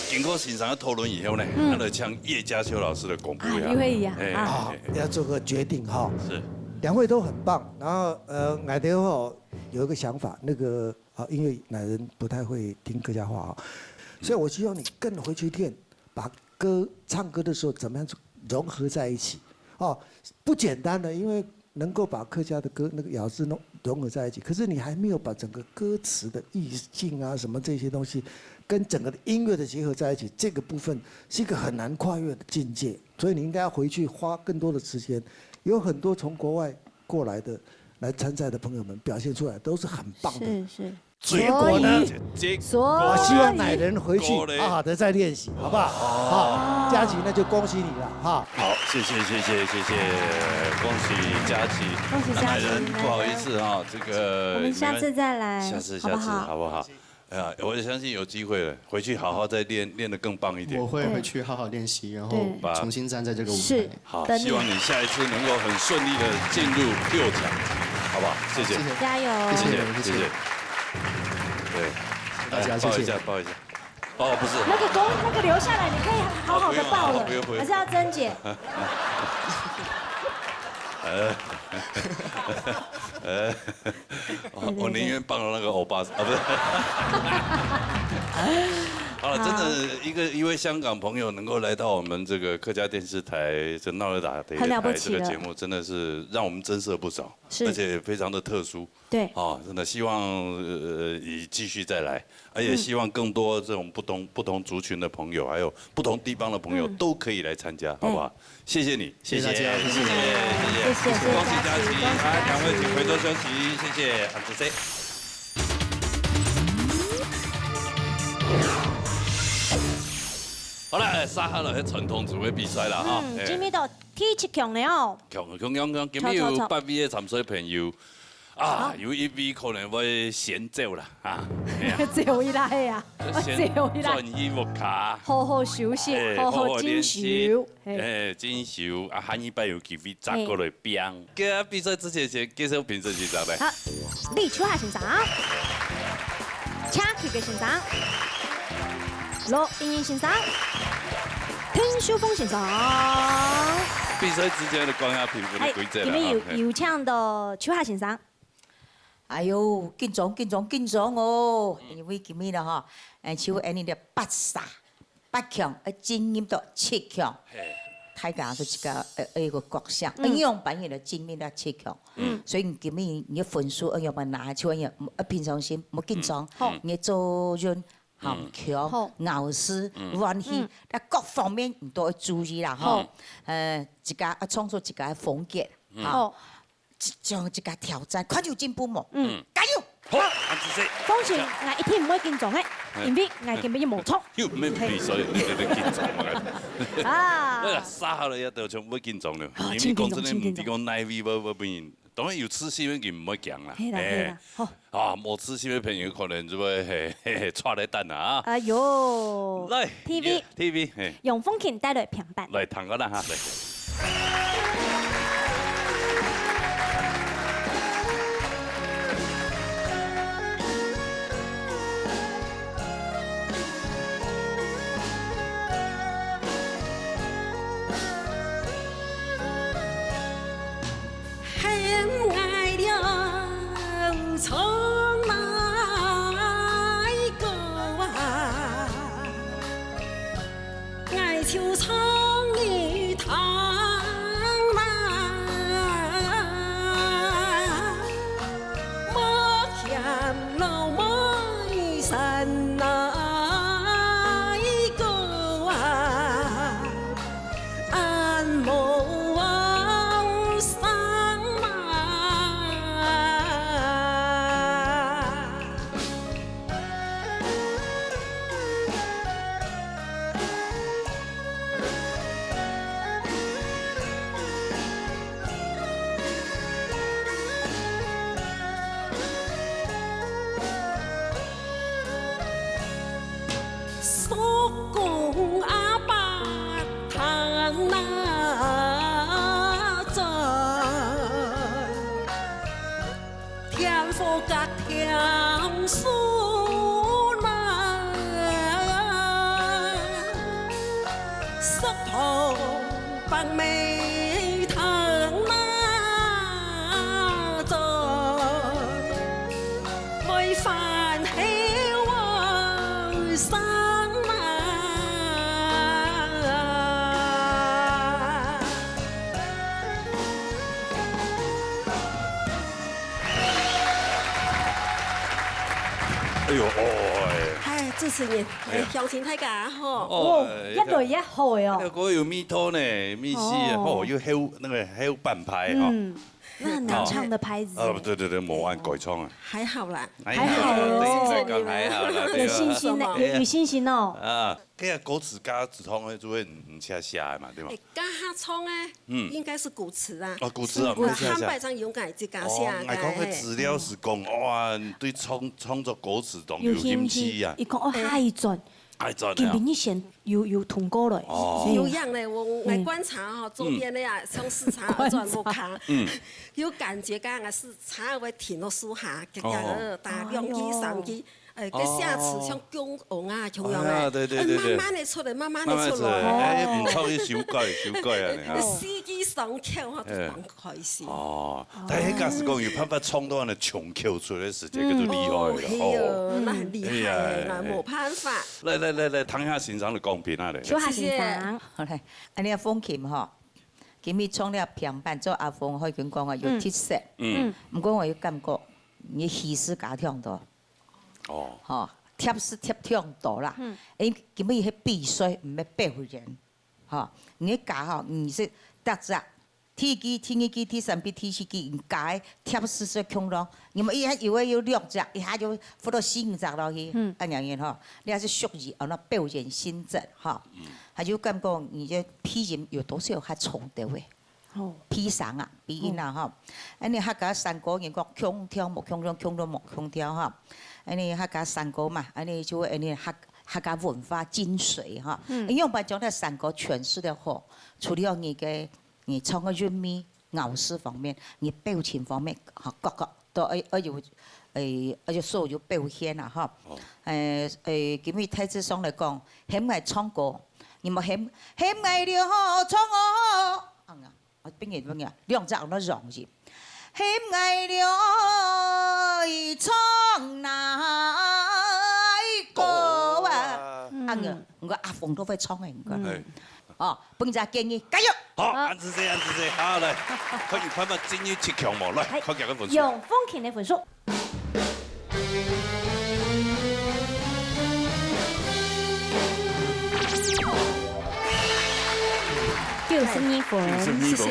經過先生个討論以後呢，嗯。咱來請葉佳秋老師來公布一下。啊，又會一樣，哎，啊。哎，哎。要做个決定哈。是。兩位都很棒，然後，呃，𠊎兜吼有一個想法，那個，啊，因為男人不太會聽客家話哈，所以我希望你更回去練，把歌，唱歌的時候怎麼樣去融合在一起。哦，不簡單的，因為能夠把客家的歌那個咬字弄，融合在一起，可是你還沒有把整個歌詞的意境啊，什麼這些東西，跟整個的音樂的結合在一起，這個部分是一個很難跨越的境界。所以你應該要回去花更多的時間，有很多從國外過來的來參賽的朋友們表現出來都是很棒的。是，是。結果呢？所以，結果呢？我希望乃仁回去好好地再練習，好不好？好，佳琪，那就恭喜你了，哈。好，謝謝，謝謝，謝謝，恭喜佳琪。恭喜佳琪，乃仁，乃仁。不好意思哈，這個，我們下次再來，沒關係，下次，好不好？下次，好不好？哎呀，我相信有機會了，回去好好再練，練得更棒一點。我會回去好好練習，對。然後，對。重新站在這個舞台。是。 好，等你。希望你下一次能夠很順利地進入六強，好不好？謝謝。好，謝謝。加油。謝謝，謝謝。謝謝。對。大家，來，抱一下，謝謝。抱一下。哦，不是。那個公，那個留下來，你可以好好地抱了，哦，不用，不用，不用。還是要珍姐？呃。呃，我我宁愿帮了那个欧巴桑啊，不是。好了，真的一个一位香港朋友能够来到我们这个客家电视台这闹热打的台这个节目，真的是让我们增色不少，是而且非常的特殊。对，哦，真的希望呃你继续再来，而且希望更多这种不同不同族群的朋友，还有不同地方的朋友都可以来参加，好不好？谢谢你，谢谢大家，谢谢，谢谢，谢谢，谢谢，恭喜佳琪，来，两位请回座休息，谢谢，感谢。好了，哎，杀好了，传统组的比赛了哈，嗯，今日到第七强了哦，强强强强，今日有八位的参赛朋友。 啊，有一位可能会先走了啊，走一下呀，先走一下，转去屋下，好好休息，哎，好好进修，好好练习，哎，进修啊，下一摆有机会再过来拼。今日比赛之前，先介绍评审先生来。好，李秋霞先生，车启杰先生，罗英英先生，丁秀峰先生。比赛之前的讲下评分的规则了哈。今日有有请到秋霞先生。 哎哟，紧张，紧张，紧张哦！因为今日了哈，哎，就恁呢个八杀八强，呃，进入到七强。大家是一个呃一个角色，嗯，样板也来进入到七强。嗯，所以你今日你的分数要么拿出来，呃，平常心，莫紧张，好，你的做人、含强、咬字、运气，那各方面你都要注意啦，哈。呃，自家啊创作自家的风格，好。 一种一个挑战，看有进步无？嗯，加油！好，安子生，放心，我一定毋會緊張个，因為我今日無錯。又毋係比賽，你在那緊張嘛？啊，對啦，殺好了也都全部緊張了，因為講真的，毋知講哪位會會變，當然有自信个佢毋會驚啦，係啦係啦，好。啊，無自信个朋友可能就會嘿嘿嘿，錯了蛋啊。哎喲，來，T V，T V，嘿，楊鳳琴帶來評判，來聽个啦哈，來。 哎喲，哦，哎。嗨，主持人，哎，鄉親大家好。哦，越來越好个哦。哎，這个有味道呢，味緒啊，哦，又後那个後半拍哈。嗯，那難唱的拍子。哦，對對對，無按改唱啊。還好啦。還好哦。對，應該講還好啦，對啊。有信心呢，有有信心哦。啊，這个歌詞加子通的就會毋寫寫的嘛，對嗎？哎，加下唱的，嗯，應該是古詞啊。哦，古詞啊，古詞啊。我漢白章勇敢自家寫的。哦，𠊎講个資料係講，哇，對創創作歌詞當有興趣啊。有興趣，佢講哦，下一轉。 愛轉了。今晡日先有有通過了。哦。有影咧，我我觀察吼，周邊的啊，像市場啊，轉屋下，嗯，有感覺，剛剛市場會停到樹下，哦，打兩句三句，哎，个寫詞像公王啊，像樣哎，哎呀，對，對，對，對。哎，慢慢地出來，慢慢地出來。慢慢出來，哎，毋錯，去修改，修改啊，你看。四句上口哈，就哎。蠻開心。哦，但係假使講有辦法創到恁樣腔口出來个時節，嗯。該就厲害了，哦，係哦，哦。那很厲害，哎呀，哎，那沒辦法。來，來，來，來，聽下先生个講評啊，來。說下先生。謝謝。好，來，恁樣風琴吼，今日唱了平板，做阿峰海軍講啊，有特色。嗯。嗯。毋過𠊎有感覺，你氣勢加強多。 哦。吼，貼是貼忒多啦。嗯。因為今日係比賽，毋係表演。吼，你教吼，你係逐隻，第一句、第二句、第三句、第四句，你教个貼是係共樣，你毋係一下有个有兩隻，一下就分到四五隻落去，嗯。恁樣个吼，你還係屬於哦，該表演性質吼。嗯。還有感覺你个鼻音有多少較重點个。 哦。鼻聲啊，鼻音啊，哦。吼。恁樣客家山歌人講，腔調無腔調，腔調無腔調，吼。恁樣客家山歌嘛，恁樣就會恁樣客，客家文化精髓，吼。嗯。因為𠊎將這山歌詮釋了好，除了你个，你唱个韻味、咬字方面，你表情方面，吼，各個都愛，愛有，誒，愛有所有表現啊，吼。哦。誒，誒，今日大致上來講，喊𠊎唱歌，你莫喊，喊𠊎了吼，唱哦。啊， 啊，變个，變个，兩隻安到容易。喊𠊎了，唱哪一個啊？歌啊。嗯。啊，𠊎，𠊎阿峰都會唱个，𠊎。嗯。哦，分隻建議，加油！好，好。恁仔細，恁仔細，好，來，看有辦法進入七強無？來，哎，看佢个分數。用風琴个分數。 九十二分。九十二分，謝謝。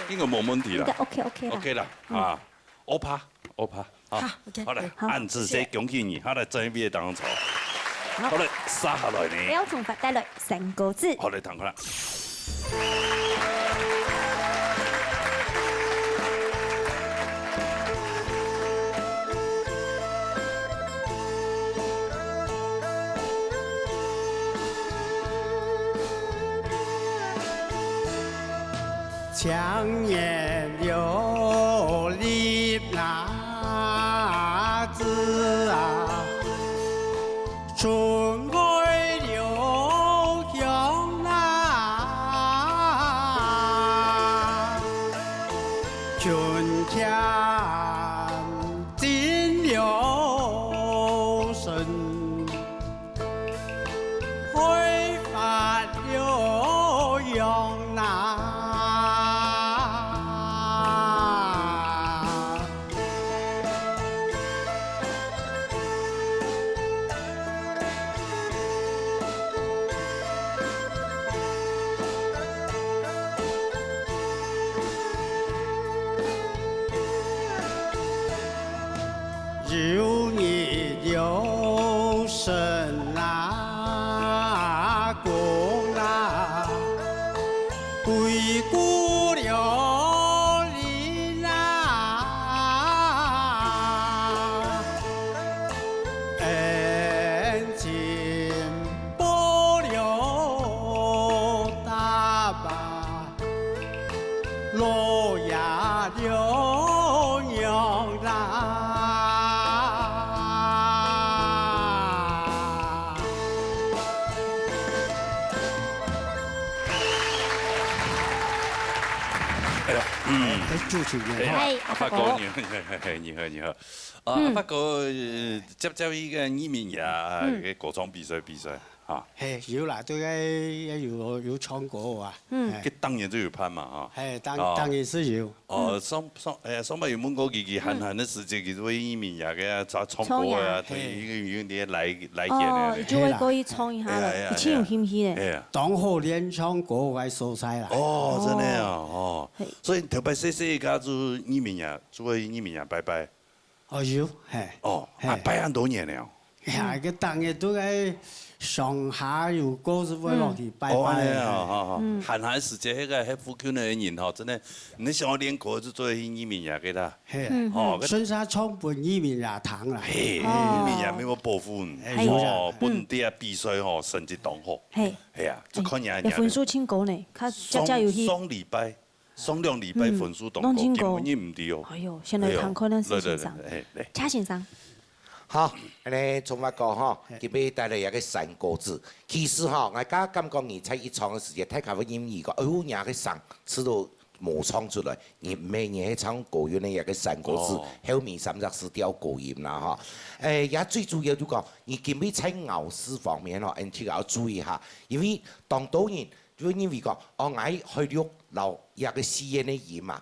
應該無問題啦。應該OK，OK啦。OK啦，嗯。啊，歐趴，歐趴，啊，好，OK，好嘞，好。恁仔細，謝謝。恭喜你，好嘞，正一位當中。好。好嘞，接下來呢？標準法帶來三個字。好嘞，趕快啦。 青年流离哪子啊，春海流香哪，春天尽流神。 开发了羊呐。 有日有神啊，公啊，归故了林啊，恩情不了大吧。 老爷了娘啦。哎呀，嗯。哎，主持人。哎，哎，阿發哥，阿發哥。你好，你好，你好。啊，嗯。阿發哥，呃，接，接一個移民呀，嗯。个歌唱比賽，比賽。 哈。嘿，有啦，對个，也有，有唱歌啊。嗯。嘿。該當然就有辦嘛，哈。嘿，當，哦。當然係有。哦，嗯。上，上，哎呀，上擺有問過佢，佢閒，嗯。閒个時節，佢就會移民呀，个啊，唱，唱歌啊，唱呀。對，嘿。因為有點來，來電个。哦，就會過去唱一下咯，哎呀，哎呀，以前有興趣咧。哎呀。當好練唱歌个所在啦。哦，真个啊，哦。嘿。所以頭擺細細个就移民呀，就會移民呀，拜拜。 哦，有，嘿。哦，嘿。啊，拜恁多年了哦。哎呀，嗯。該當然都在鄉下有故事會落去拜拜。嗯。哦，恁樣啊，哈，哈。嗯。閒下時節，該個，該附近个人吼，真个，你想要練歌就做移民呀，个啦。嘿。嗯，哦，嗯。順續唱分移民呀聽啦。嘿，哦。移民呀，沒有保護你。哎，有啦。哦，嗯。本地啊比賽吼，成績當好。嘿。哎呀，就看你哎，恁樣。也分數真高呢，較，較，較有去。上，上禮拜 上兩禮拜分數當高，嗯，攏真高。根本就毋對哦。哎喲，先來聽看咱先生。哎喲，來，來，來，哎，來。蔡先生。好，恁呢，聰發哥吼，今晡日帶來一個山歌子。其實吼，𠊎感覺你在一唱个時節，大家會認為講，哎喲，你个聲唱到無唱出來，你毋係，你係唱高音个一個山歌子，後面三隻字調高音啦吼。誒，也最主要就講，你今晡日在咬字方面吼，恁自家愛注意下，因為當多人就會認為講，哦，𠊎海陸摎這個四縣个音嘛，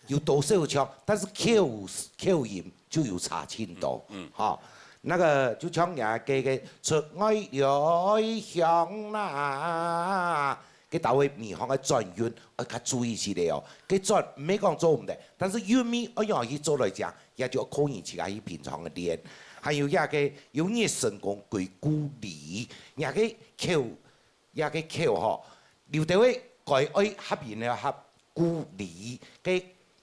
有多少像，但是口，口音就有差盡多。嗯，哈，那個就像人家个出外來鄉啦，該兜个地方个轉音，愛較注意起來哦。該轉毋係講做毋得，但是韻味愛仰去做來講，也就靠你自家去平常个練。還有那個有你个身高歸故里，那個口 這個口吼，有兜个該愛合音个合故里个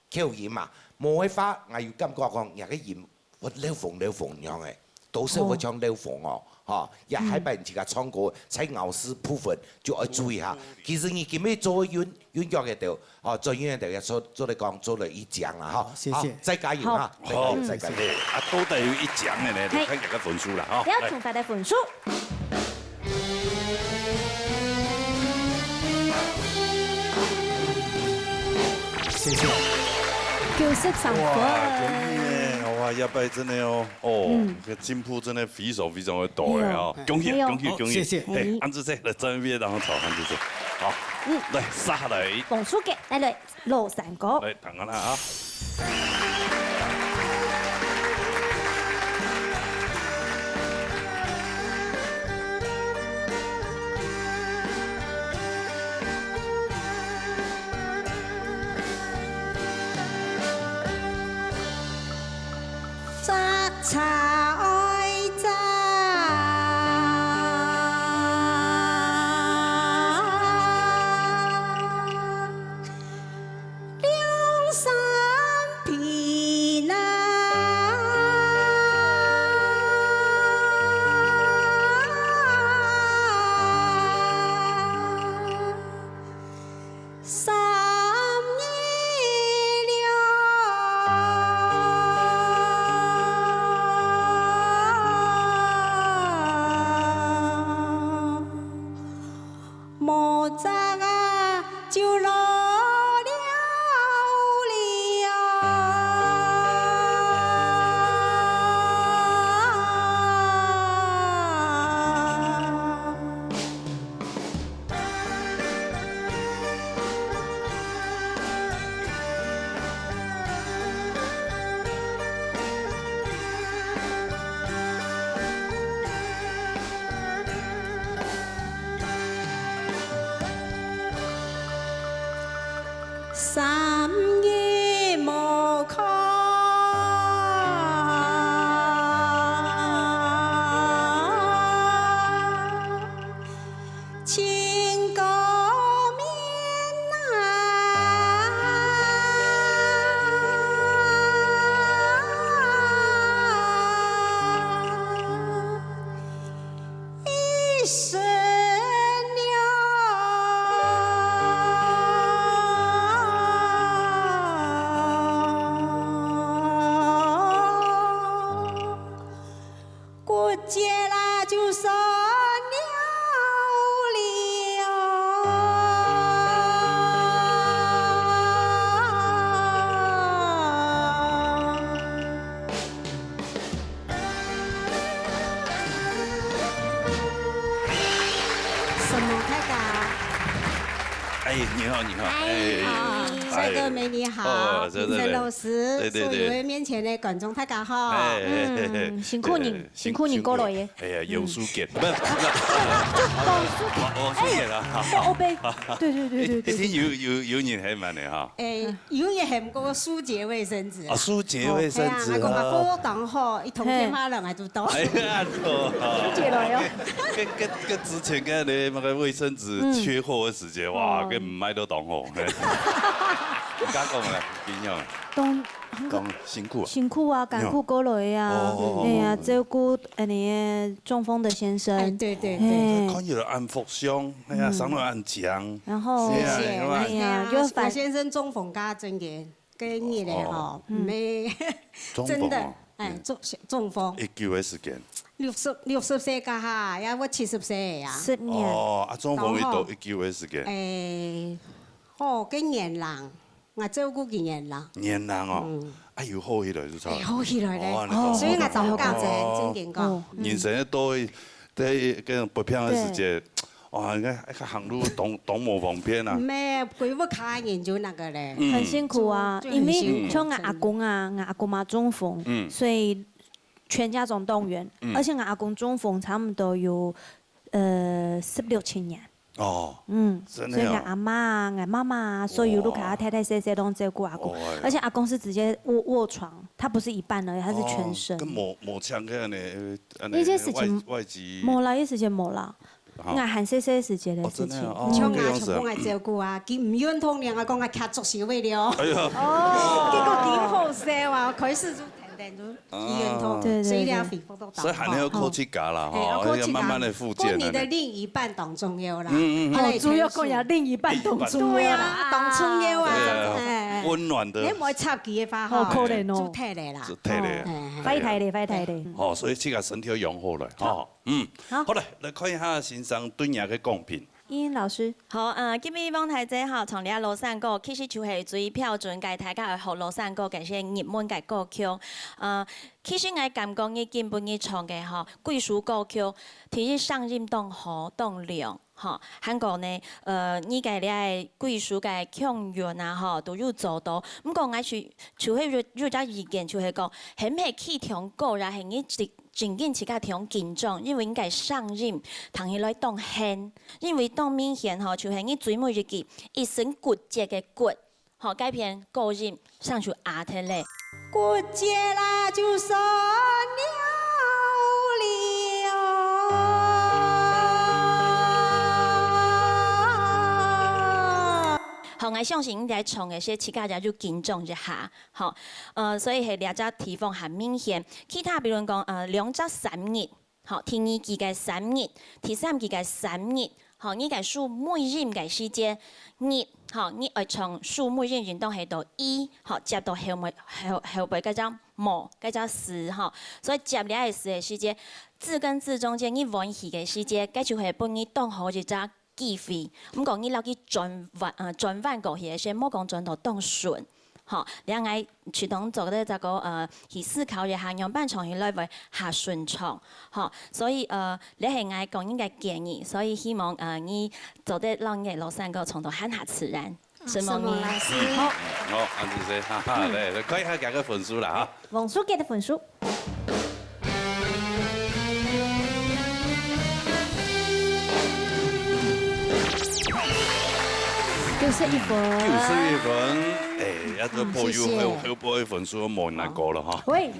口音嘛，無个話，𠊎有感覺講，這個音會漏風漏風樣个，多少會像漏風哦，吼，也害怕自家唱歌在咬字部分就愛注意下。其實你今晡日做韻，韻腳个兜，吼，做韻个兜也做，做得講，做得一獎啦，吼。好，謝謝。好，再加油哈，好。再加油，好，再加油。啊，到底有一獎个呢，嘿。就看這個分數啦，吼。來。要重發个分數。 謝謝。九十三分。哇，恭喜呢！哇，這擺真的哦，哦，嗯。這進步真的非常非常的多了哦。有。恭喜，哎喲。恭喜，恭喜！好，謝謝。嘿，嗯。安子姐，來，正面，然後找安子姐。好，嗯。來，殺下來。紅書嘅，來，來，老三哥。來，等我啦啊。 摘茶愛摘兩三片啊。 三二六，無摘啊，就落了哩哦。 三日無看，親哥面啊。 一生了，骨節啦就算了哩哦。 沈龍大家。哎，你好，你好。哎，哎，啊，哎，帥哥美女好，哦，對，對，評審老師，對，對，對。所有面前个觀眾大家好。哎，哎，哎，哎，嗯，辛苦你，對，辛苦你過來耶。辛苦。哎呀，有輸給，不是，不是，講輸給，我，我輸給了。哎，哎，我被，對，對，對，對，對。一定有，有，有人還蠻的哈。哎， 有人喊過舒潔衛生紙啊。哦，舒潔衛生紙啊。哦，係啊，𠊎講嘛，過當好，一通電話人還都到。哎呀，舒潔來哦。該，該，該之前該个那個衛生紙缺貨个時節，哇，哦。該賣到當好。你敢講無？你講。當，當辛苦啊。辛苦啊，艱苦過來啊。哦，哦，哦，哎呀，哦。照顧，呃，那個中風的先生。哎，對，對，對。嘿。看起來恁福相，哎呀，嗯。生得恁靚。然後，哎呀，謝謝，哎呀，哎呀，就反，我先生中風，該真个。 該日个吼，哦。嗯。沒，中風哦。真的，哎，中，中風。幾久个時間？六十，六十歲該下，也會七十歲啊。十年。哦，啊，中風佢到幾久个時間？哎，好，該年零，𠊎照顧佢年零。年零哦，嗯。啊，有好起來就差不多。哎，好起來咧。哦，恁樣哦。所以𠊎同佢講，哦。正經講。哦。人生个多，在該不平个時節，對。 哇，你看，你看行路當，當無方便啊。毋係，歸屋下人就那個咧。嗯。很辛苦啊，就，就很辛苦，因為像𠊎阿公啊，真的。𠊎阿公嘛中風，嗯。所以全家總動員，嗯。而且𠊎阿公中風差不多有，呃，十六七年。哦，嗯，真的哦。所以𠊎阿嬤啊，𠊎媽媽啊，所有屋下大大細細都照顧阿公，哇。哦，哎呀。而且阿公是直接臥，臥床，他不是一半而已，他是全身。哦，該無，無請个呢，呃，那些事情，外，外籍。無啦，一些事情無啦。 哦。𠊎還細細時節个事情。哦，真的啊，哦，嗯。像𠊎全部𠊎照顧啊，佢毋願同人啊講𠊎徛作死位了。哎呀。哦。結果佢好笑啊，開始就天天就醫院痛，啊。對，對，所以你要恢復到，對。所以還要靠自家啦，吼，哎，要靠自家。要慢慢地復健啊。不過你的另一半當重要啦。嗯，嗯，嗯。哦，主要講要另一半當重要啦。對啊，當重要啊，對啊。哎，哎。溫暖的。你莫插佢个話，吼，好可憐哦。就退了啦。就退了。哦，哎，哎。壞忒咧，壞忒咧。哦，所以自家身體要養好來，吼。 嗯，好。好了，來看一下先生對你个講評。依依老師。好，呃，今日問題這吼，唱這老山歌，其實就係最標準个，大家愛學老山歌个一些入門个歌曲。呃，其實𠊎感覺你今晡日唱个吼，貴屬歌曲，第一聲音當好，當亮，吼，還過呢，呃，你个這貴屬个腔韻啊，吼，都有做到。毋過𠊎就，就係有，有隻意見，就係講，係毋係起唱歌，也係你自 正經自家當緊張，因為你个聲音聽起來當響，因為當明顯吼，就係你最尾一句，一身骨節个骨，吼，該片高音上去壓忒咧。骨節啦，就算了了。好，𠊎相信你在唱个時，自家也有緊張一下。 吼，呃，所以係這隻地方還明顯。其他比如講，呃，兩隻三日，吼，第二句个三日，第三句个三日，吼，你个收尾音个時節，日，吼，你愛唱收尾音，應當係到E，吼，接到後尾，後，後背該隻無，該隻字，吼。所以接這个字个時節，字跟字中間，你彎去个時節，該就係分你當好一隻 機會。毋過你摎佢轉彎，呃，轉彎過去个時，莫講轉到當順。吼，這𠊎就當做得再過，呃，去思考一下，仰般唱起來會較順暢。吼，所以，呃，這係𠊎個人个建議，所以希望，呃，你做得摎你个老山歌唱到還較自然。承蒙你。承蒙老師。嗯，好，恁仔細，哈哈，來，來看一下佢个分數啦，哈。 黃淑潔个分數。九十一分。九十一分，哎，這个朋友，嗯，謝謝。後，後背个分數無恁高了哈。喂，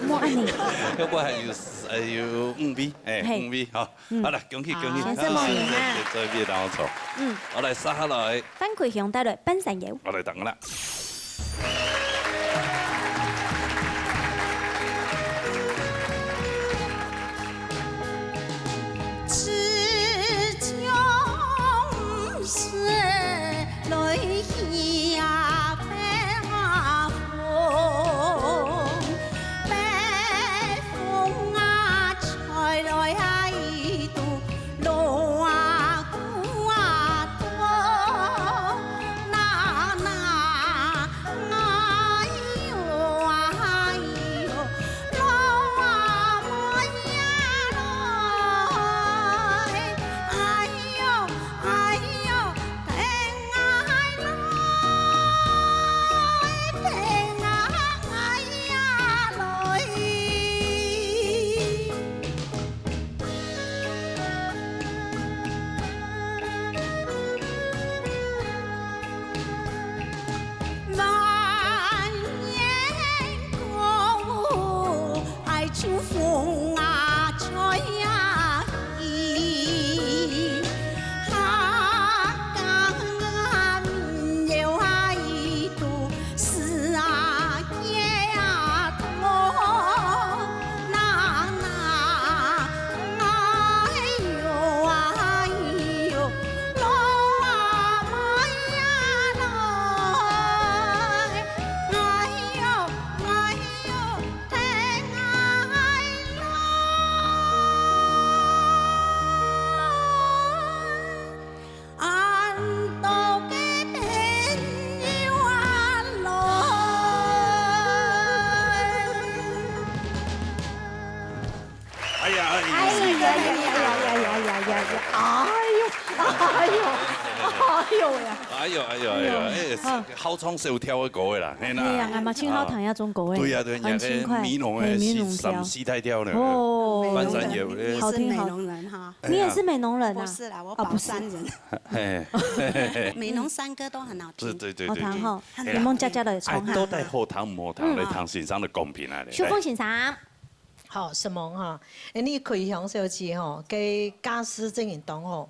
莫恁呢。後背還有，還有五位，哎，嘿。五位哈。嗯。好了，恭喜，恭喜。好，承蒙你哈。啊，再，再，再見，然後走。嗯。好，來，接下來。范奎雄帶來半山腰。好，來，等啦。哎呀，哎呀，哎呀呀呀呀呀呀呀呀呀！哎呦，哎呦，哎呦呀！哎呦，哎呦，哎呦，哎，嗯。好唱小調个歌个啦，嘿啦。哎呀，俺嘛盡好聽這種歌个，對呀，對呀，很輕快，美濃个，嘿，美濃調。三四大調呢，哦，半山腰个。你是美濃人哈？哎呀。你也是美濃人啊？不是啦，我哦，不是。寶山人。嘿，嘿，嘿。美濃山歌都很好聽。對，對，對，對，對。好聽哈，哎呀，檸檬加加的冲哈。哎，到底好聽毋好聽，嗯。來聽先生个公平啊，來。秋凤先生。 好，承蒙哈，恁呢開香小姐吼，个架勢真經當好，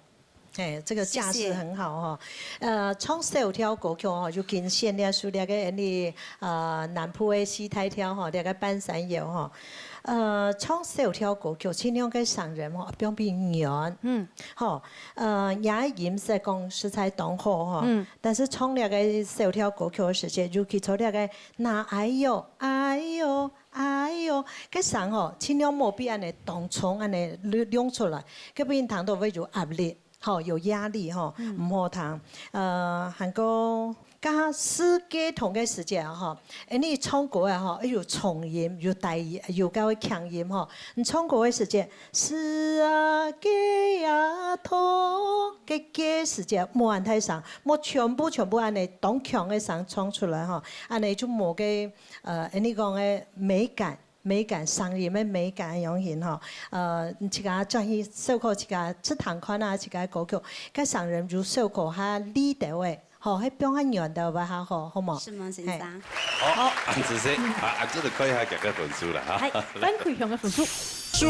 嘿，這個架勢很好哈。謝謝。呃，唱小調歌曲吼，就揀選這首這個恁呢，呃，南部个四大調吼，這個半山腰吼。呃，唱小調歌曲，盡量个聲音吼，放比較軟。嗯。吼，呃，若个音色講實在當好吼。嗯。但是唱這個小調歌曲个時節，尤其做這個那哎喲，哎喲， 哎喲，該聲吼，盡量莫比恁呢當衝恁呢亮出來，該分人聽到會有壓力，吼，有壓力吼，嗯。毋好聽。呃，還過，假使該同个時節吼，哎，你唱歌个吼，愛有重音，有帶，有該个強音吼。你唱歌个時節，是啊，該啊，痛，該个時節，莫恁大聲，莫全部全部恁呢當強个聲唱出來吼，恁呢就無个 呃，恁呢講个美感，美感，聲音个美感恁樣形吼。呃，自家轉去思考自家試聽看啊，自家个歌曲，該聲音有思考較利兜个，吼，該放較軟兜會較好，好無？承蒙先生。嘿。好，恁仔細，啊，恁仔細看一下佢个分數啦，哈。係，反饋向个分數。 手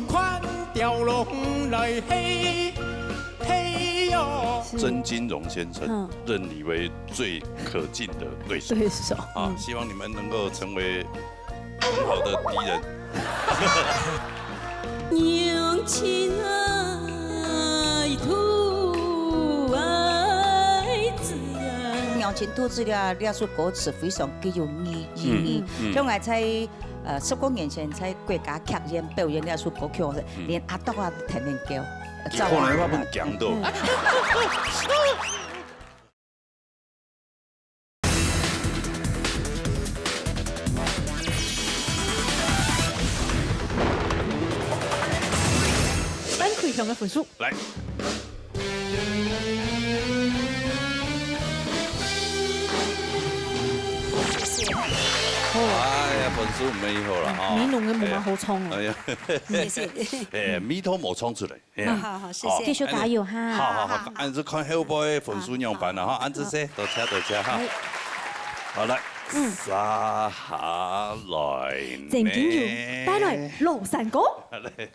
牽條龍來嘿，嘿喲。是。曾金榮先生，嗯。認你為最可敬的對手。對手，啊，嗯。希望你們能夠成為很好的敵人。娘親愛，兔崽子啊。娘親兔崽子啊，這首歌詞非常具有意，意義。嗯，嗯。像𠊎在 呃，十多年前在國家劇院表演這首歌曲，嗯。連阿啄仔都跈等噭，佢可能會分驚到。嗯。反饋向个分數。來。 哎呀，分數毋免好啦，哈。美濃个無麼好唱哦。哎呀，謝謝。哎，美濃無唱出來，哎呀。好，好，謝謝。好，繼續加油哈。好，好，好，好。恁仔看後背分數仰般啦，哈，恁仔細，多謝，多謝哈。好。好，來，嗯。接下來呢？正經有帶來老山歌。來。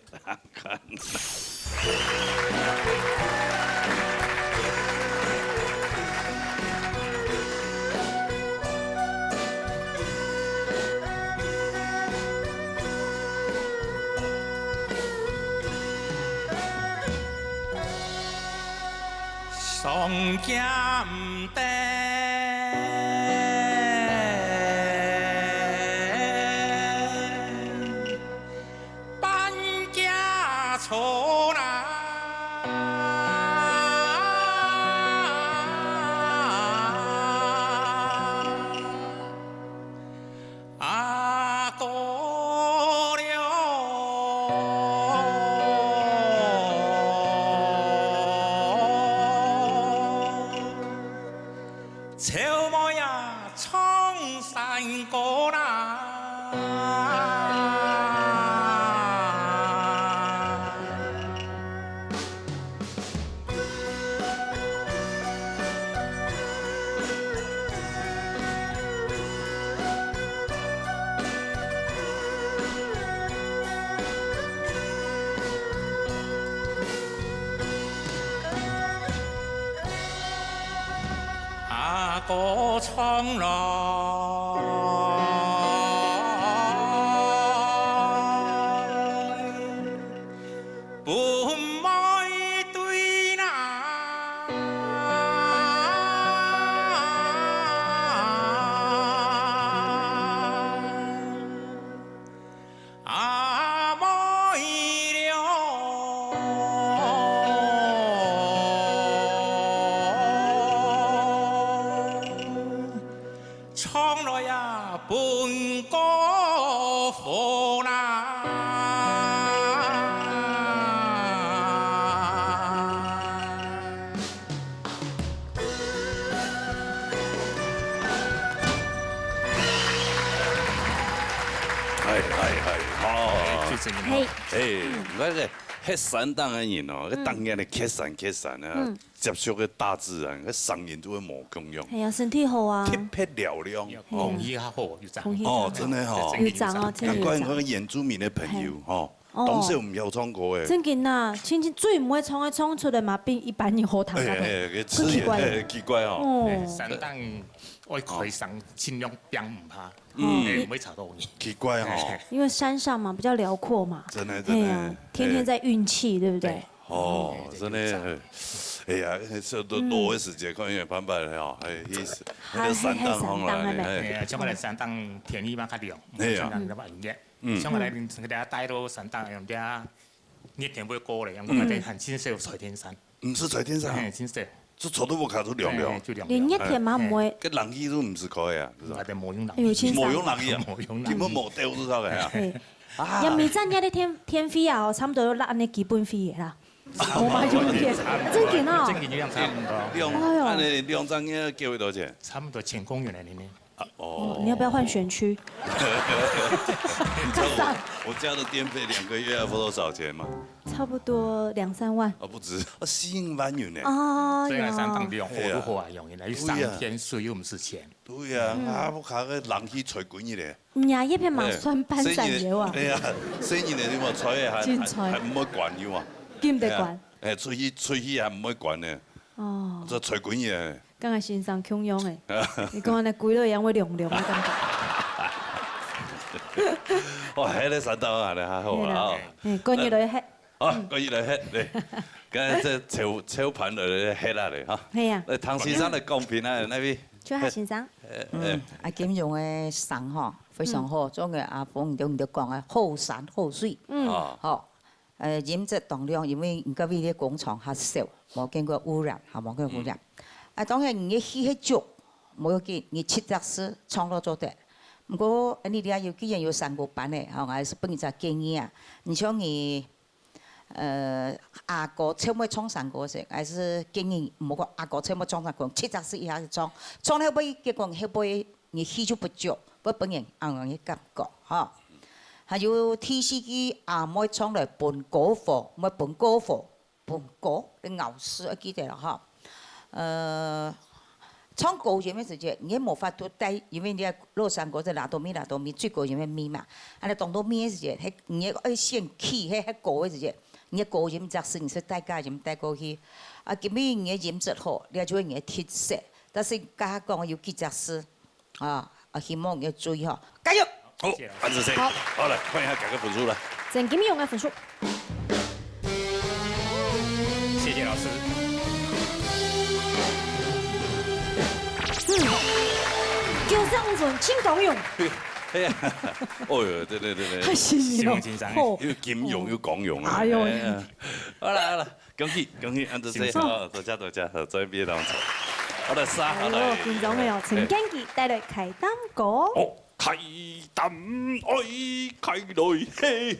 上江边。 搬家村啊，啊，过了秋末呀，唱山歌啦。啊，歌唱来，不妹对啦。 啊，妹了。唱来呀，嘿，哎，你看這歇山頂个人哦，該當然个歇山歇山啊，接觸个大自然，該聲音都會無共樣。係啊，身體好啊。特別嘹亮，空氣較好，有長。空氣哦，真的哦。有長哦，真的有長。難怪那個原住民的朋友哦，哦。當時毋曉唱歌誒。真緊啊，親像最毋會唱个唱出來嘛，比一般人好聽較多。哎，哎，哎，很奇怪。哎，奇怪哦。哦。哎，山頂愛開聲，盡量變毋怕。 嗯，毋會吵到你。奇怪哦。因為山上嘛，比較遼闊嘛。真的，真的。嘿啊，天天在運氣，對不對？哦，真的，哎呀，這都落的時節，看有辦法了哈，哎，那個山頂上來呢，哎，哎，像我來山頂天氣嘛較涼，哎呀。像我來，嗯，像我來，給大家帶到山頂，用這熱天會過了，用我們很輕鬆有吹天山。 毋使吹電扇啊？嘿，真係。就坐到屋下就涼涼。嘿，就涼涼。連熱天嘛毋會。該冷氣都毋使開啊，係吧？啊，對，無用冷氣。哎呦，真爽。無用冷氣啊？無用冷氣。根本無吊就得个啊。嘿。啊。也每站你个電，電費啊，哦，差不多要落恁呢基本費个啦。無嘛用電，真緊哦。真緊一樣差不多。兩，哎呦。恁呢兩站你要給幾多錢？差不多千公元了，你呢？ 哦，你要不要換選區？你知道我，我家的電費兩個月要付多少錢嗎？差不多兩三萬。啊，不止，啊，四五萬元呢。哦，所以山頂涼，有。我都好啊，用，原來又上天水又毋使錢。對啊，啊，我看个冷氣吹滾一咧。嗯，呀，一片嘛算半山腰啊。哎呀，細人仔你嘛吹還，真吹。還，還毋會關有啊？緊得關。哎，出去，出去還毋會關呢。哦。這吹滾一咧。 敢若先生共樣誒，你講恁呢歸落樣會涼涼个感覺。哦，歇咧山頂啊，你還好啊。嘿，過日來歇。啊，過日來歇，對。剛才這操，操盤的歇啊咧，哈。係啊。那唐先生的公平啊，那位。就係先生。呃，呃，嗯，啊，金融个聲吼，非常好，嗯。總个阿峰，你就，你就講啊，好山好水。嗯。啊。吼， 呃，音質當亮，因為你个位个工廠較少，無經過污染，哈，無經過污染。嗯。啊，當然你个氣係足，無要緊，你七隻字唱都做得。毋過，呃，你這下有，既然有山歌班个，吼，𠊎係分你隻建議啊。你像你，呃，阿哥唱會唱山歌時，𠊎係建議，毋好講阿哥唱會唱山歌，七隻字以下去唱，唱了會，結果會會 你氣就不足，會分人恁樣个感覺，吼。還有第四句阿妹唱來分歌火，毋係分歌火，分歌个咬字愛記得了，吼。呃，唱高音个時節，你無法度帶，因為你个落山歌係拉到尾，拉到尾，最高音个尾嘛。恁呢當到尾个時節，係你愛選key，係，係高个時節，你个高音隻字，你係帶高音帶過去。啊，今日你个音質好，這就係你个特色。但是剛剛講有幾隻字， 啊，啊，希望你要注意吼，加油！好，謝謝老師。恁仔細。好。好，來，看一下大家分數來。鄭金勇个分數。謝謝老師。嗯，九十五分，真光榮。哎呀，哦喲，對對對對。太幸運了。希望先生。哦。又金勇又光榮啊。哎喲。哎呀，好了好了。 恭喜恭喜，恁仔細，好，多謝多謝，好，做一遍當中。好的，三，好來。哎喲，緊張个哦，請建奇帶來開膽歌。哦，開膽，哎，開來嘿。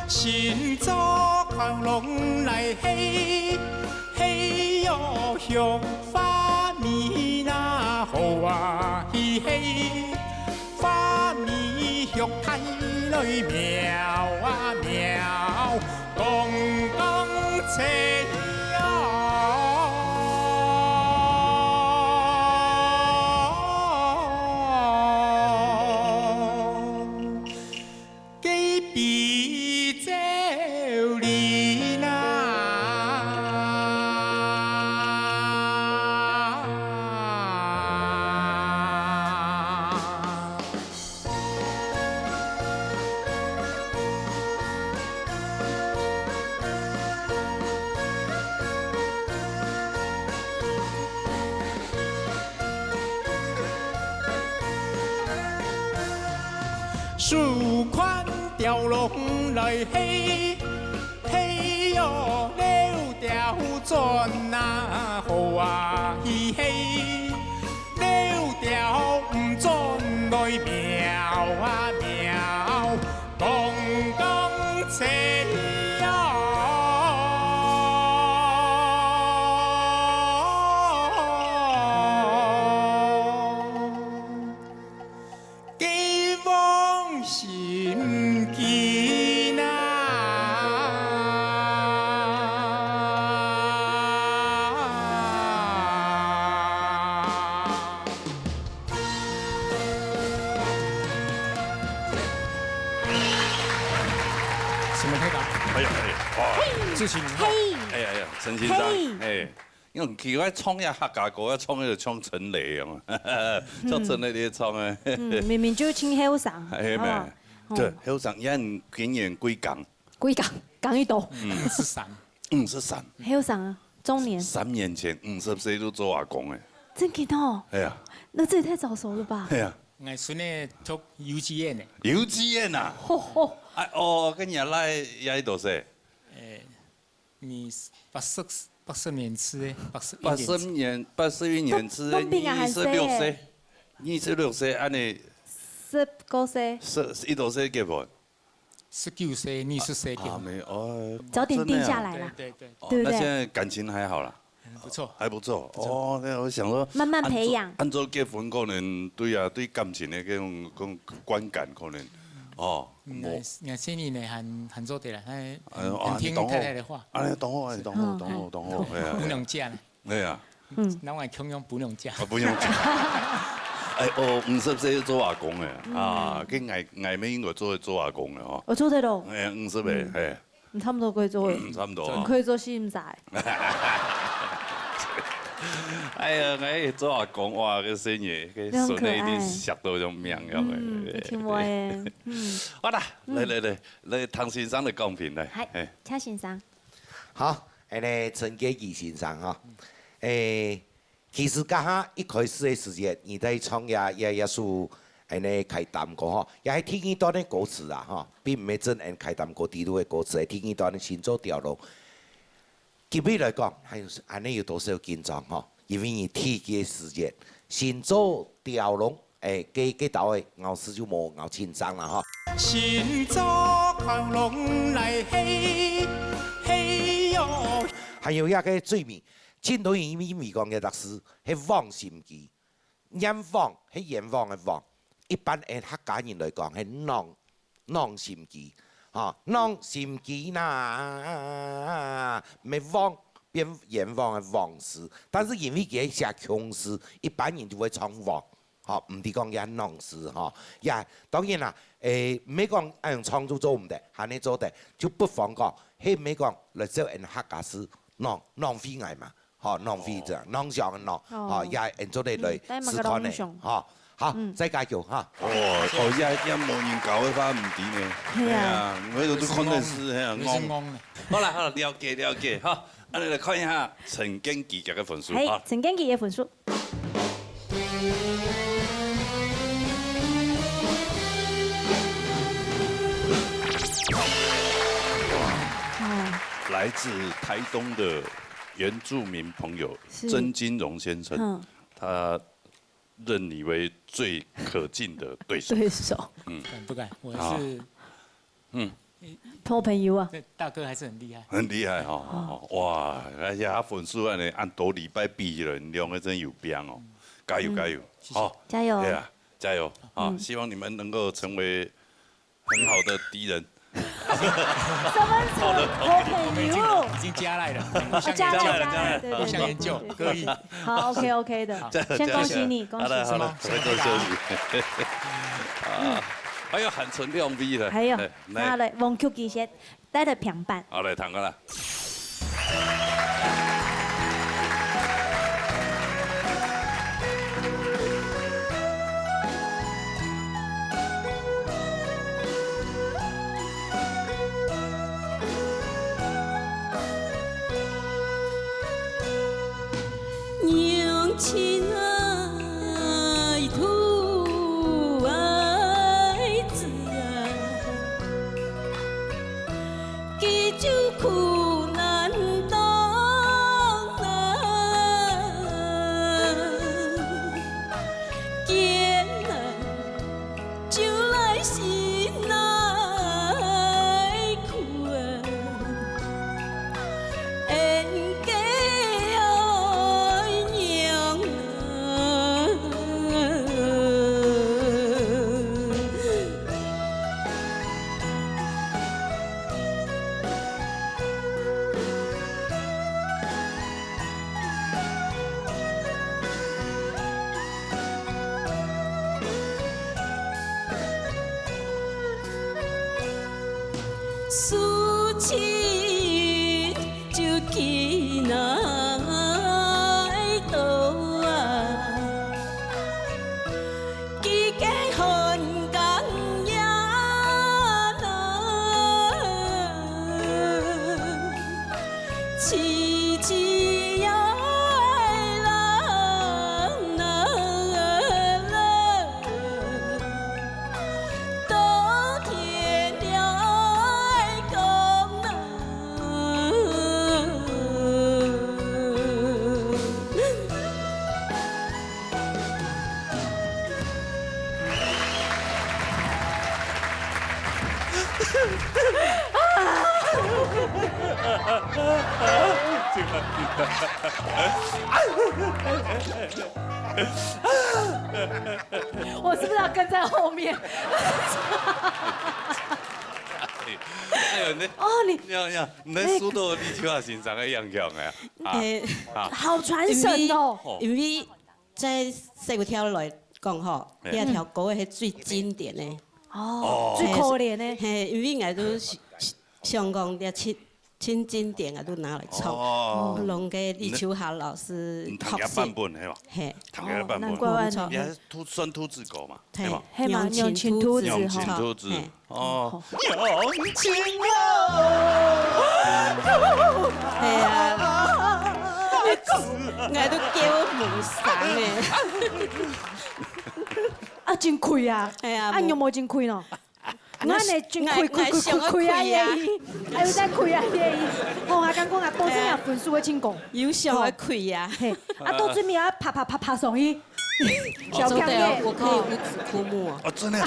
新竹口弄來嘿，嘿喲，香花米那好啊，嘿嘿，花米香開來妙啊妙。 公公車喲。收看條龍來嘿，嘿喲，溜條轉啊，好啊，嘿嘿。 溜條毋轉來喵啊喵，當當切啊！寄往心間啊！什麼配合？哎呀，哎呀，哇！朱啟明。嘿，哎呀，哎呀，陳先生，嘿。哎，因為奇怪，唱這客家歌，要唱那個像陳雷一樣，像陳雷在唱的。嗯，明明就盡後生，哎，好不好？沒，對，哦。後生，也很經驗歸港。歸港，港一斗。嗯，十三。嗯，十三。後生啊，中年。三年前，五十歲就做阿公了。真的哦？哎呀。那這也太早熟了吧？哎呀。 𠊎孫仔讀幼稚園呢。幼稚園啊？吼吼。哎，哦，該若倈也幾多歲？誒，你八十，八十年次的，八十一年次。八十年，八十一年次的，當，當兵啊，二十六歲，還細。二十六歲，恁呢，十九歲。十，幾多歲結婚？十九歲，二十歲結婚。啊，沒，哦，早點定下來啦。真的啊。對，對，對。哦，對不對？那現在感情還好啦？ 嗯，不錯。還不錯。不錯。哦，那我想說，慢慢培養。恁早，恁早結婚可能，對啊，對感情的這種，這種觀感可能，哦，嗯，無。𠊎，𠊎生日呢，還，還做得啦，還，哎喲，還聽太太的話。啊，你懂我，你懂我，嗯。懂我，懂我，哎呀，不能嫁呢。哎呀。嗯。那我共樣不能嫁。啊，不能嫁。哎，哦，五十歲就做阿公了，嗯。啊，該𠊎，𠊎乜應該做，做阿公了哦。我做得咯。哎，五十歲，嗯。哎。 你差不多可以做，嗯，差不多啊。你可以做新仔。哎呀，哎，做阿公哇，該細人，該孫仔一定惜到像命樣个。嗯，一定會。嗯。好啦，嗯。來來來，來，唐先生來講評來。嗨，嘿。蔡先生。好，恁呢，陳建騏先生哈，誒， 其實，該下一開始个時節，你在唱這，這，這首恁呢開擔歌吼，也係第二段个歌詞啊吼，並毋係真恁開擔歌底肚个歌詞，係第二段个新做調咯。今日來講，還有，恁呢有多少緊張吼？因為你第一个時節，新做調咯，誒，該，該兜个咬字就無咬清爽啦吼。新做調咯來嘿，嘿喲。還有這个最尾， 盡多人以為講个歷史係枉心機，念枉係冤枉个枉，一般个客家人來講係枉，枉心機，吼，枉心機啦，乜枉變冤枉个枉字，但是因為佢係寫窮字，一般人就會唱枉。 吼，毋知講也浪字吼，也當然啦，誒，毋係講恁樣創作做毋得，還係做得，就不妨講，係毋係講來做𠊎客家字浪，浪費𠊎嘛，吼，浪費這樣，浪想个浪，哦。吼，也𠊎做得來嗯，但係嘛試看呢，个浪想。吼，好，嗯。再加油哈。哦，哦，也，也無人教个話，毋知呢。係啊。係啊，𠊎都看電視，係啊，戇。你是戇呢。好啦，好啦，了解，了解，好，恁樣來看一下陳建騏个分數，嘿，好。陳建騏个分數。 哦。來自台東的原住民朋友是。曾金榮先生，嗯。他認你為最可敬的對手。對手。嗯。敢不敢？我是好。嗯。 托朋友啊。這大哥還是很厲害。很厲害哈，哦。哇，哎呀，他分數恁樣，恁多禮拜比起來，你兩個真有拚哦。加油，嗯，加油，謝謝。好，加油。對啊，加油啊，嗯。希望你們能夠成為很好的敵人。什麼是托朋友？我們已經，已經加賴了，互相研究，加賴了，加賴了，對，對，互相研究，對，對，對。可以。好，OK，OK的。好。加油，先恭喜你，加油。恭喜，好了，好了，恭喜。回頭休息。啊，還有還剩兩位了。還有，哎，來。再來，黃曲奇先。 帶來評判。好，來，聽看啦。親，就去哪到啊？佢个寒江也冷，痴痴也冷冷。 到天亮个光啊。我是不是要跟在后面？哎呦，你哦，你你你你你收到李秋华先生个影响哎啊，誒，好傳神哦。因為在細个條來講吼，嗯這條歌係最經典个。哦，最可憐呢。係，因為𠊎都想想講，這盡盡經典，𠊎都拿來唱。哦，攏个李秋華老師你彈个版本係嘛？係，彈个版本，難怪無錯你還兔算兔子狗嘛，係係嘛？係嘛，用情用情兔子兔子用情吼。兔子係，哦，用情係啊，𠊎都叫無聲个。啊，真虧啊！係啊啊，你有無真虧喏？我呢真虧虧虧虧虧啊耶！還有在虧啊耶！哦，我感覺啊，多謝啊，分數會真高。有想愛虧啊。嘿，啊，到最尾啊，啪啪啪啪上去，小真的哦，康耶！我可以五指枯木哦。哦，真的，你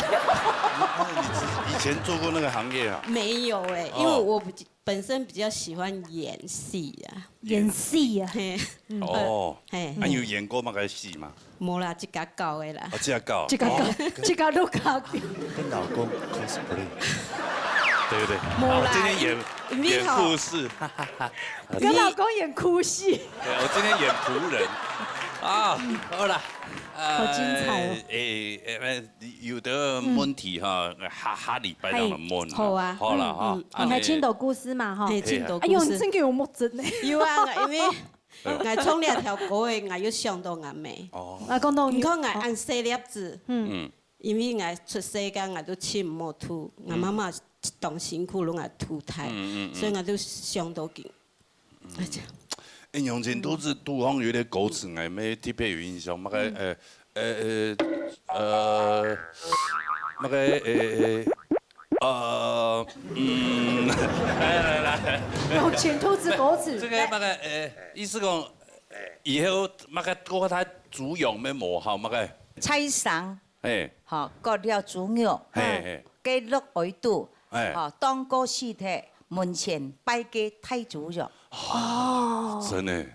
以前做過那個行業啊？沒有哎，哦因為我比本身比較喜歡演戲啊。演戲啊，嘿，哦，嘿，啊，有演過那個戲嗎？無啦，自家搞的啦啊，。這樣搞，這個哦這個都搞定。跟老公 cosplay，對不對？無啦好，今天演因為吼演護士，哈哈哈。跟老公演哭戲，對，我今天演僕人啊，好啦，呃好精彩哦。誒誒，有的問題哈，下下禮拜再問。好啊好了哈嗯，啊你還青島故事嘛哈？嘿，青島哎呦，故事。你真給我摸真呢。有啊，因為𠊎唱這條歌的，𠊎有想到𠊎姆。哦，啊，講到你看𠊎恁細粒子，嗯，嗯，因為𠊎出世間𠊎都尋無渡，𠊎媽媽當辛苦攏𠊎渡大，嗯嗯嗯所以𠊎都想到佢。哎，用情兔子肚項有點歌詞，𠊎乜特別有印象，那個呃呃呃呃，那個呃呃呃，嗯，來來來，用情兔子歌詞，這個那個呃，意思講以後那個過太豬肉乜無好，那個，菜生，哎，吼，割了豬肉，嘿嘿，雞落愛肚，哎，吼，當過死忒，門前拜个大豬肉。哦，真的。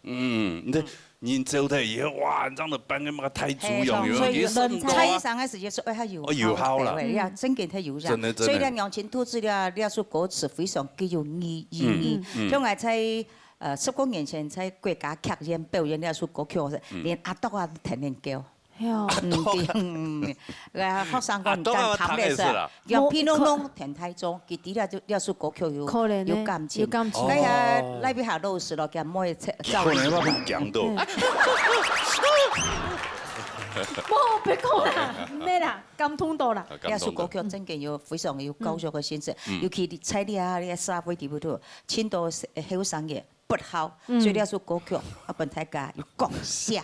嗯，你這人走忒以後，哇，這樣的辦个那個大豬肉，嘿有所以有意思很多啊。菜生个時節係愛較有哦有效啦效个，呀，真个忒有效。真的真的所以咧，用情兔子了，這首歌詞非常具有意意義。嗯像𠊎在呃十多年前在國家劇院表演這首歌曲時，連阿啄啊天天叫。哎呦，嗯，對，嗯，呃，學生講你敢談的是，阿啄啊談的是啦用皮弄弄天台中，佢知了就這首歌曲有可憐呢有感情。有感情哎呀，那邊下老師咯，佢妹照可能要很強的。不，別講啦，毋係啦，感動到啦。啊這首歌曲真个有非常有教育个性質，尤其你在你啊，你个社會地位度，青島後生个不好，所以這首歌曲啊，分大家有講下。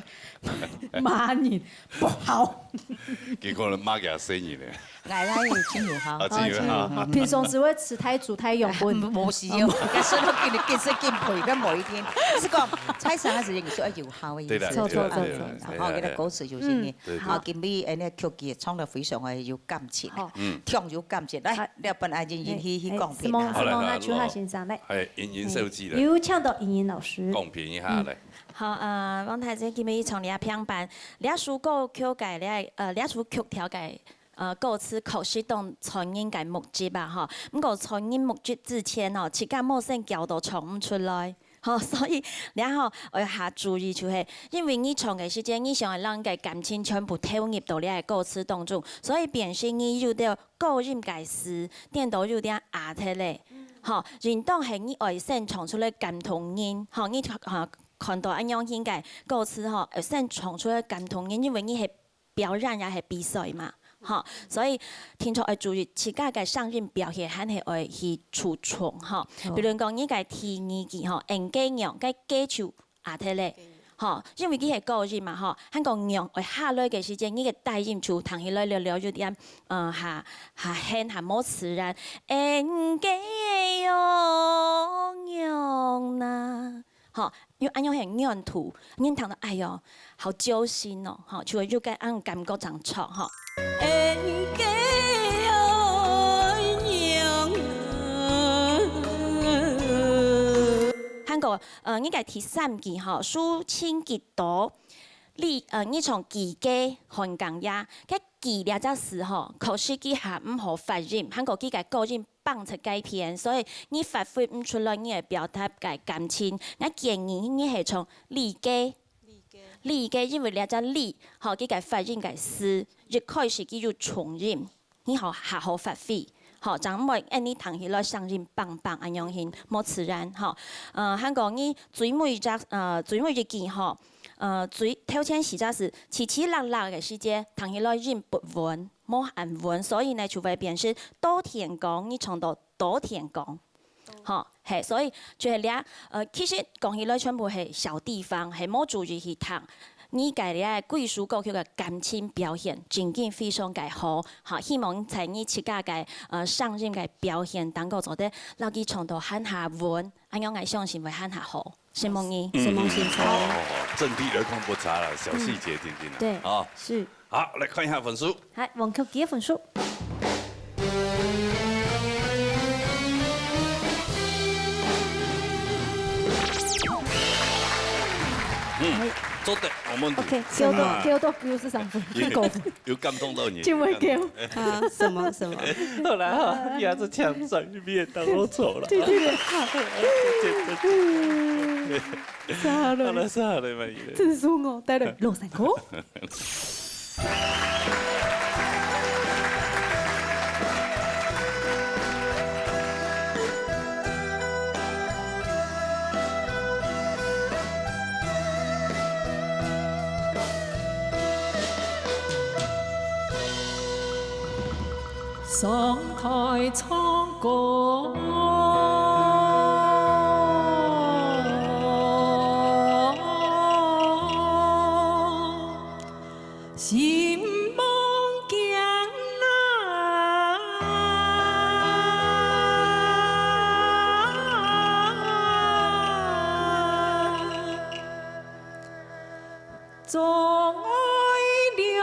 罵人不好，結果呢，罵佢細人呢，𠊎來真有效啊，。真有哈。平常時會吃太足太養分。無時間，該說到緊緊食緊肥，該無一定。係講，菜生个時節，你說有效个意思。對啦，錯錯對啦錯對啦然後佢个歌詞有意義，對然後今日恁呢曲也唱得非常个有感情，好聽有感情，來，好了本愛人人去去講評啊。哎，問下秋華先生來，哎，瑩瑩小姐來，有請到瑩瑩老師。講評一下來。好，呃，王太姐今日唱這平板，這首歌曲个這，呃，這首曲調个，呃，歌詞確實當賺人个目汁啊，吼。毋過賺人目汁之前哦，自家無先搞到唱毋出來。吼，所以這吼，愛較注意就係，因為你唱个時間，你想愛讓个感情全部投入到這个歌詞當中，所以變成你有兜高音个詞，顛倒有點壓忒咧。吼，應當係你愛先唱出來感動人，吼，你，吼，看到恁樣形个歌詞吼，愛先唱出來感動人，因為你係表演也係比賽嘛，吼，所以定著愛注意自家个聲音表現，還係愛去注重，吼。好。比如講，你个第二句，吼，應該樣，該該就啊，忒咧。吼，因為佢係高音嘛，吼，還講仰會下來个時節，你个低音就聽起來略略有點，呃，下，下陷，下無自然。應該仰仰哪？吼，又恁樣很軟土，你聽到，哎喲，好揪心哦，吼，就會有个恁感覺正著，吼。應該仰仰哪？還過 呃，你个第三句吼，輸盡幾多，你，呃，你唱幾个漢江夜，該幾這隻字吼，確實佢還毋好發音，還過佢个高音放出該片，所以你發揮毋出來你个表達个感情。𠊎建議你係唱你个，你个，因為這隻你，吼，佢个發音个字，一開始佢有重音。 你好，好好發揮，吼，正毋會，哎，你聽起來聲音梆梆恁樣形，無自然，吼。呃，還過你最尾一隻，呃，最尾一句吼，呃，最，頭前四隻字，淅淅落落个時節，聽起來音不穩，無恁穩，所以呢，就會變成多天光，你唱到多天光。 吼，係，所以就係這，呃，其實講起來全部係小地方，係無注意去聽。你个這歸屬歌曲个感情表現，真經非常个好。吼，希望在你自家个，呃，聲音个表現當中做得，摎佢唱到還較穩，恁樣𠊎相信會還較好。承蒙你。承蒙，承蒙。好，好，好，陣地兒童不差了，小細節聽聽啊。對，啊，是。好，來看一下分數。嗨，黃曲傑个分數。 嗯，做得，我們 OK，給我多，給我多九十三分，太高分。有感動到你。真會給我。啊，什麼什麼？好啦，哈，你還是強勢，你也當我錯了。對對對，好。謝謝，謝謝。好了，好了，滿意了。真爽哦，帶來老山歌。 上台唱歌。 心望京南。中爱了。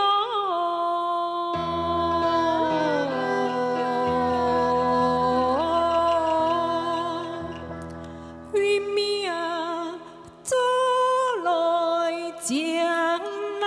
为名 做来江南。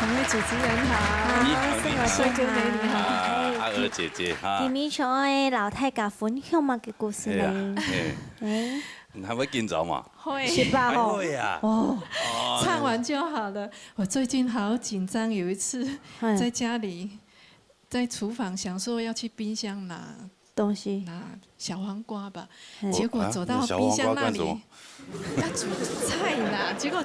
两位主持人好。你好，你好。帅哥美女好。啊，阿娥姐姐哈。今晡日就愛摎大家分享麼个故事呢？哎呀，哎。哎。你還會緊張嗎？會。是吧？還會啊。哦，哦，唱完就好了。我最近好緊張，有一次，嗯。在家裡，在廚房想說要去冰箱拿東西。拿小黃瓜吧，嗯。結果走到冰箱那裡，哦，啊，那小黃瓜幹什麼？要煮菜啦，結果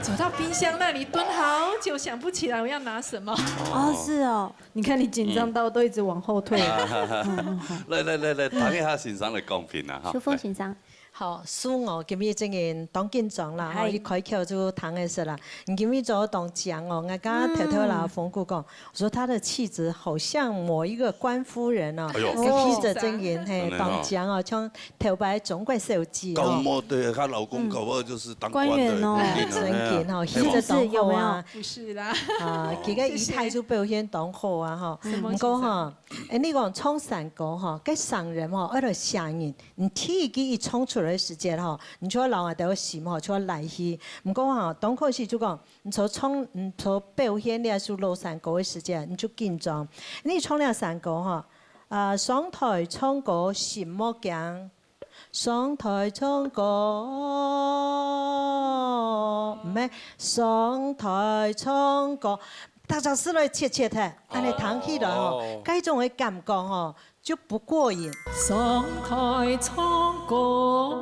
走到冰箱那裡蹲好久，想不起來我要拿什麼。哦，是哦。你看你緊張到都一直往後退。嗯。來，來，來，來，聽一下先生个講評啊，哈。淑鳳先生。 好，輸哦，今日真个當緊張啦，吼，嗨。一開口就聽个說啦。你今日做當靚哦，𠊎剛剛偷偷啦，嗯。紅姑講，我說她的氣質好像某一個官夫人哦，哎喲。氣質真个，嘿，真的哦。當靚哦，像頭擺中國小姐哦。搞不好對，她老公搞不好就是當官的，嗯。官員哦。不一定啊，真个哦，哎呀。氣質當好啊。是不是？有沒有？不是啦。啊，這個儀態就表現當好啊，吼。謝謝。什麼先生？毋過吼，哎，你講唱山歌吼，該聲音吼，愛來嚇人。 你第一句一唱出來个時節吼，你就愛摎𠊎兜心吼，就愛來去。毋過吼，當可惜就講，你所唱，你所表現這首老山歌个時節，你就緊張。你唱這山歌吼，啊，上台唱歌心莫驚，上台唱歌，毋係，上台唱歌，大家係來切切个，恁呢聽起來吼，哦。該種个感覺吼， 就不過癮。上台唱歌。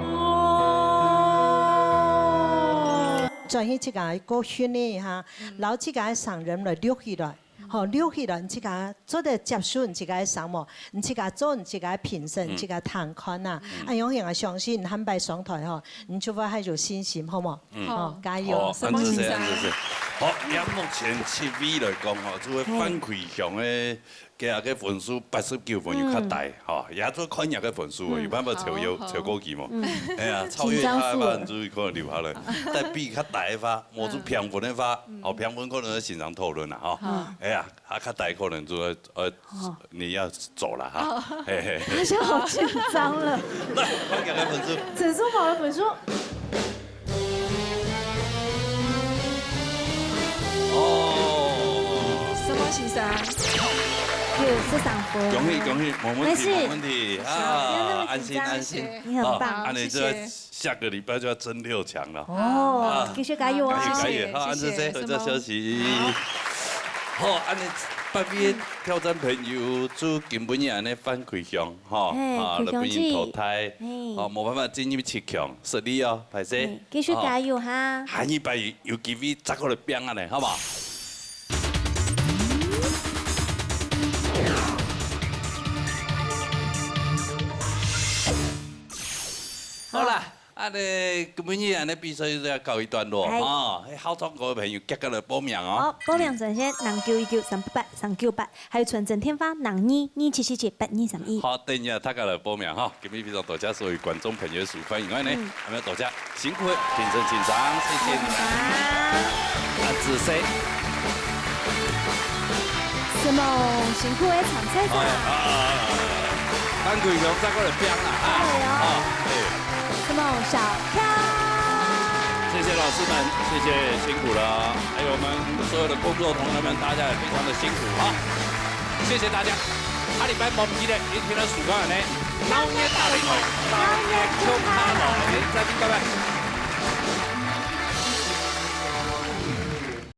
轉去自家過訓練一下，嗯。摎自家个聲音來錄起來，嗯。吼，錄起來，你自家做得接受你自家个聲無？你自家做你自家个評審，嗯。自家聽看啊。嗯。恁樣𠊎相信你下擺上台吼，你就會較有信心，好無？嗯。吼，加油。好，恁仔細，恁仔細。好，以目前七位來講吼，就係范啟雄个 佢个分數八十九分有較低，嗯。吼，也做看佢个分數哦，嗯。有辦法超越，好，好。超過佢無？嗯。哎呀，超越佢个話，緊張死了。你就可能留下來。但比較低个話，無就平分个話，嗯。哦，平分可能愛先生討論啦，吼。好。哎呀，啊，較低可能就愛，呃，好。你要走了哈。好。嘿嘿。他現在好緊張了。來，看佢个分數。陳淑芳个分數。 哦。什麼先生？有，十三分。恭喜，恭喜，無問題，沒事。無問題。啊，不要那麼緊張。安心，安心。你很棒。好，恁呢就要，謝謝。下個禮拜就要爭六強了。哦，啊。繼續加油啊。加油，加油。好，謝謝，恁仔細，謝謝。好，再休息。好。好，恁呢八位挑戰朋友，就今晡日恁呢范啟雄，吼，嘿，啊，啟雄姐。來分人淘汰。嘿。哦，無辦法進入七強，失禮哦，歹勢。嘿，繼續加油哈。哦。下禮拜 有機會再過來拚啊咧，好無？好啦，恁呢，今晡日恁呢比賽就要告一段落，哎。吼，係好唱歌个朋友，遽遽來報名哦。好，報名專線零九一九三八八三九八。 還有傳真電話零二二七七七八二三一。好，等一下大家來報名哈。今日非常多謝所有觀眾朋友个收看，另外呢，嗯。還有多謝辛苦个評審先生，謝謝你們。辛苦啦。恁仔細。什麼辛苦个參賽者？哎，啊，啊，啊，啊，啊。范啟雄再過來拚啦，啊。對哦。哦，對。什麼小跳？謝謝老師們，謝謝，辛苦了。還有我們所有的工作同仁們，大家也非常的辛苦啊。 謝謝大家。下禮拜無毋記得，一定要收看呢。鬧熱打電話，鬧熱唱卡拉OK，再見，拜拜。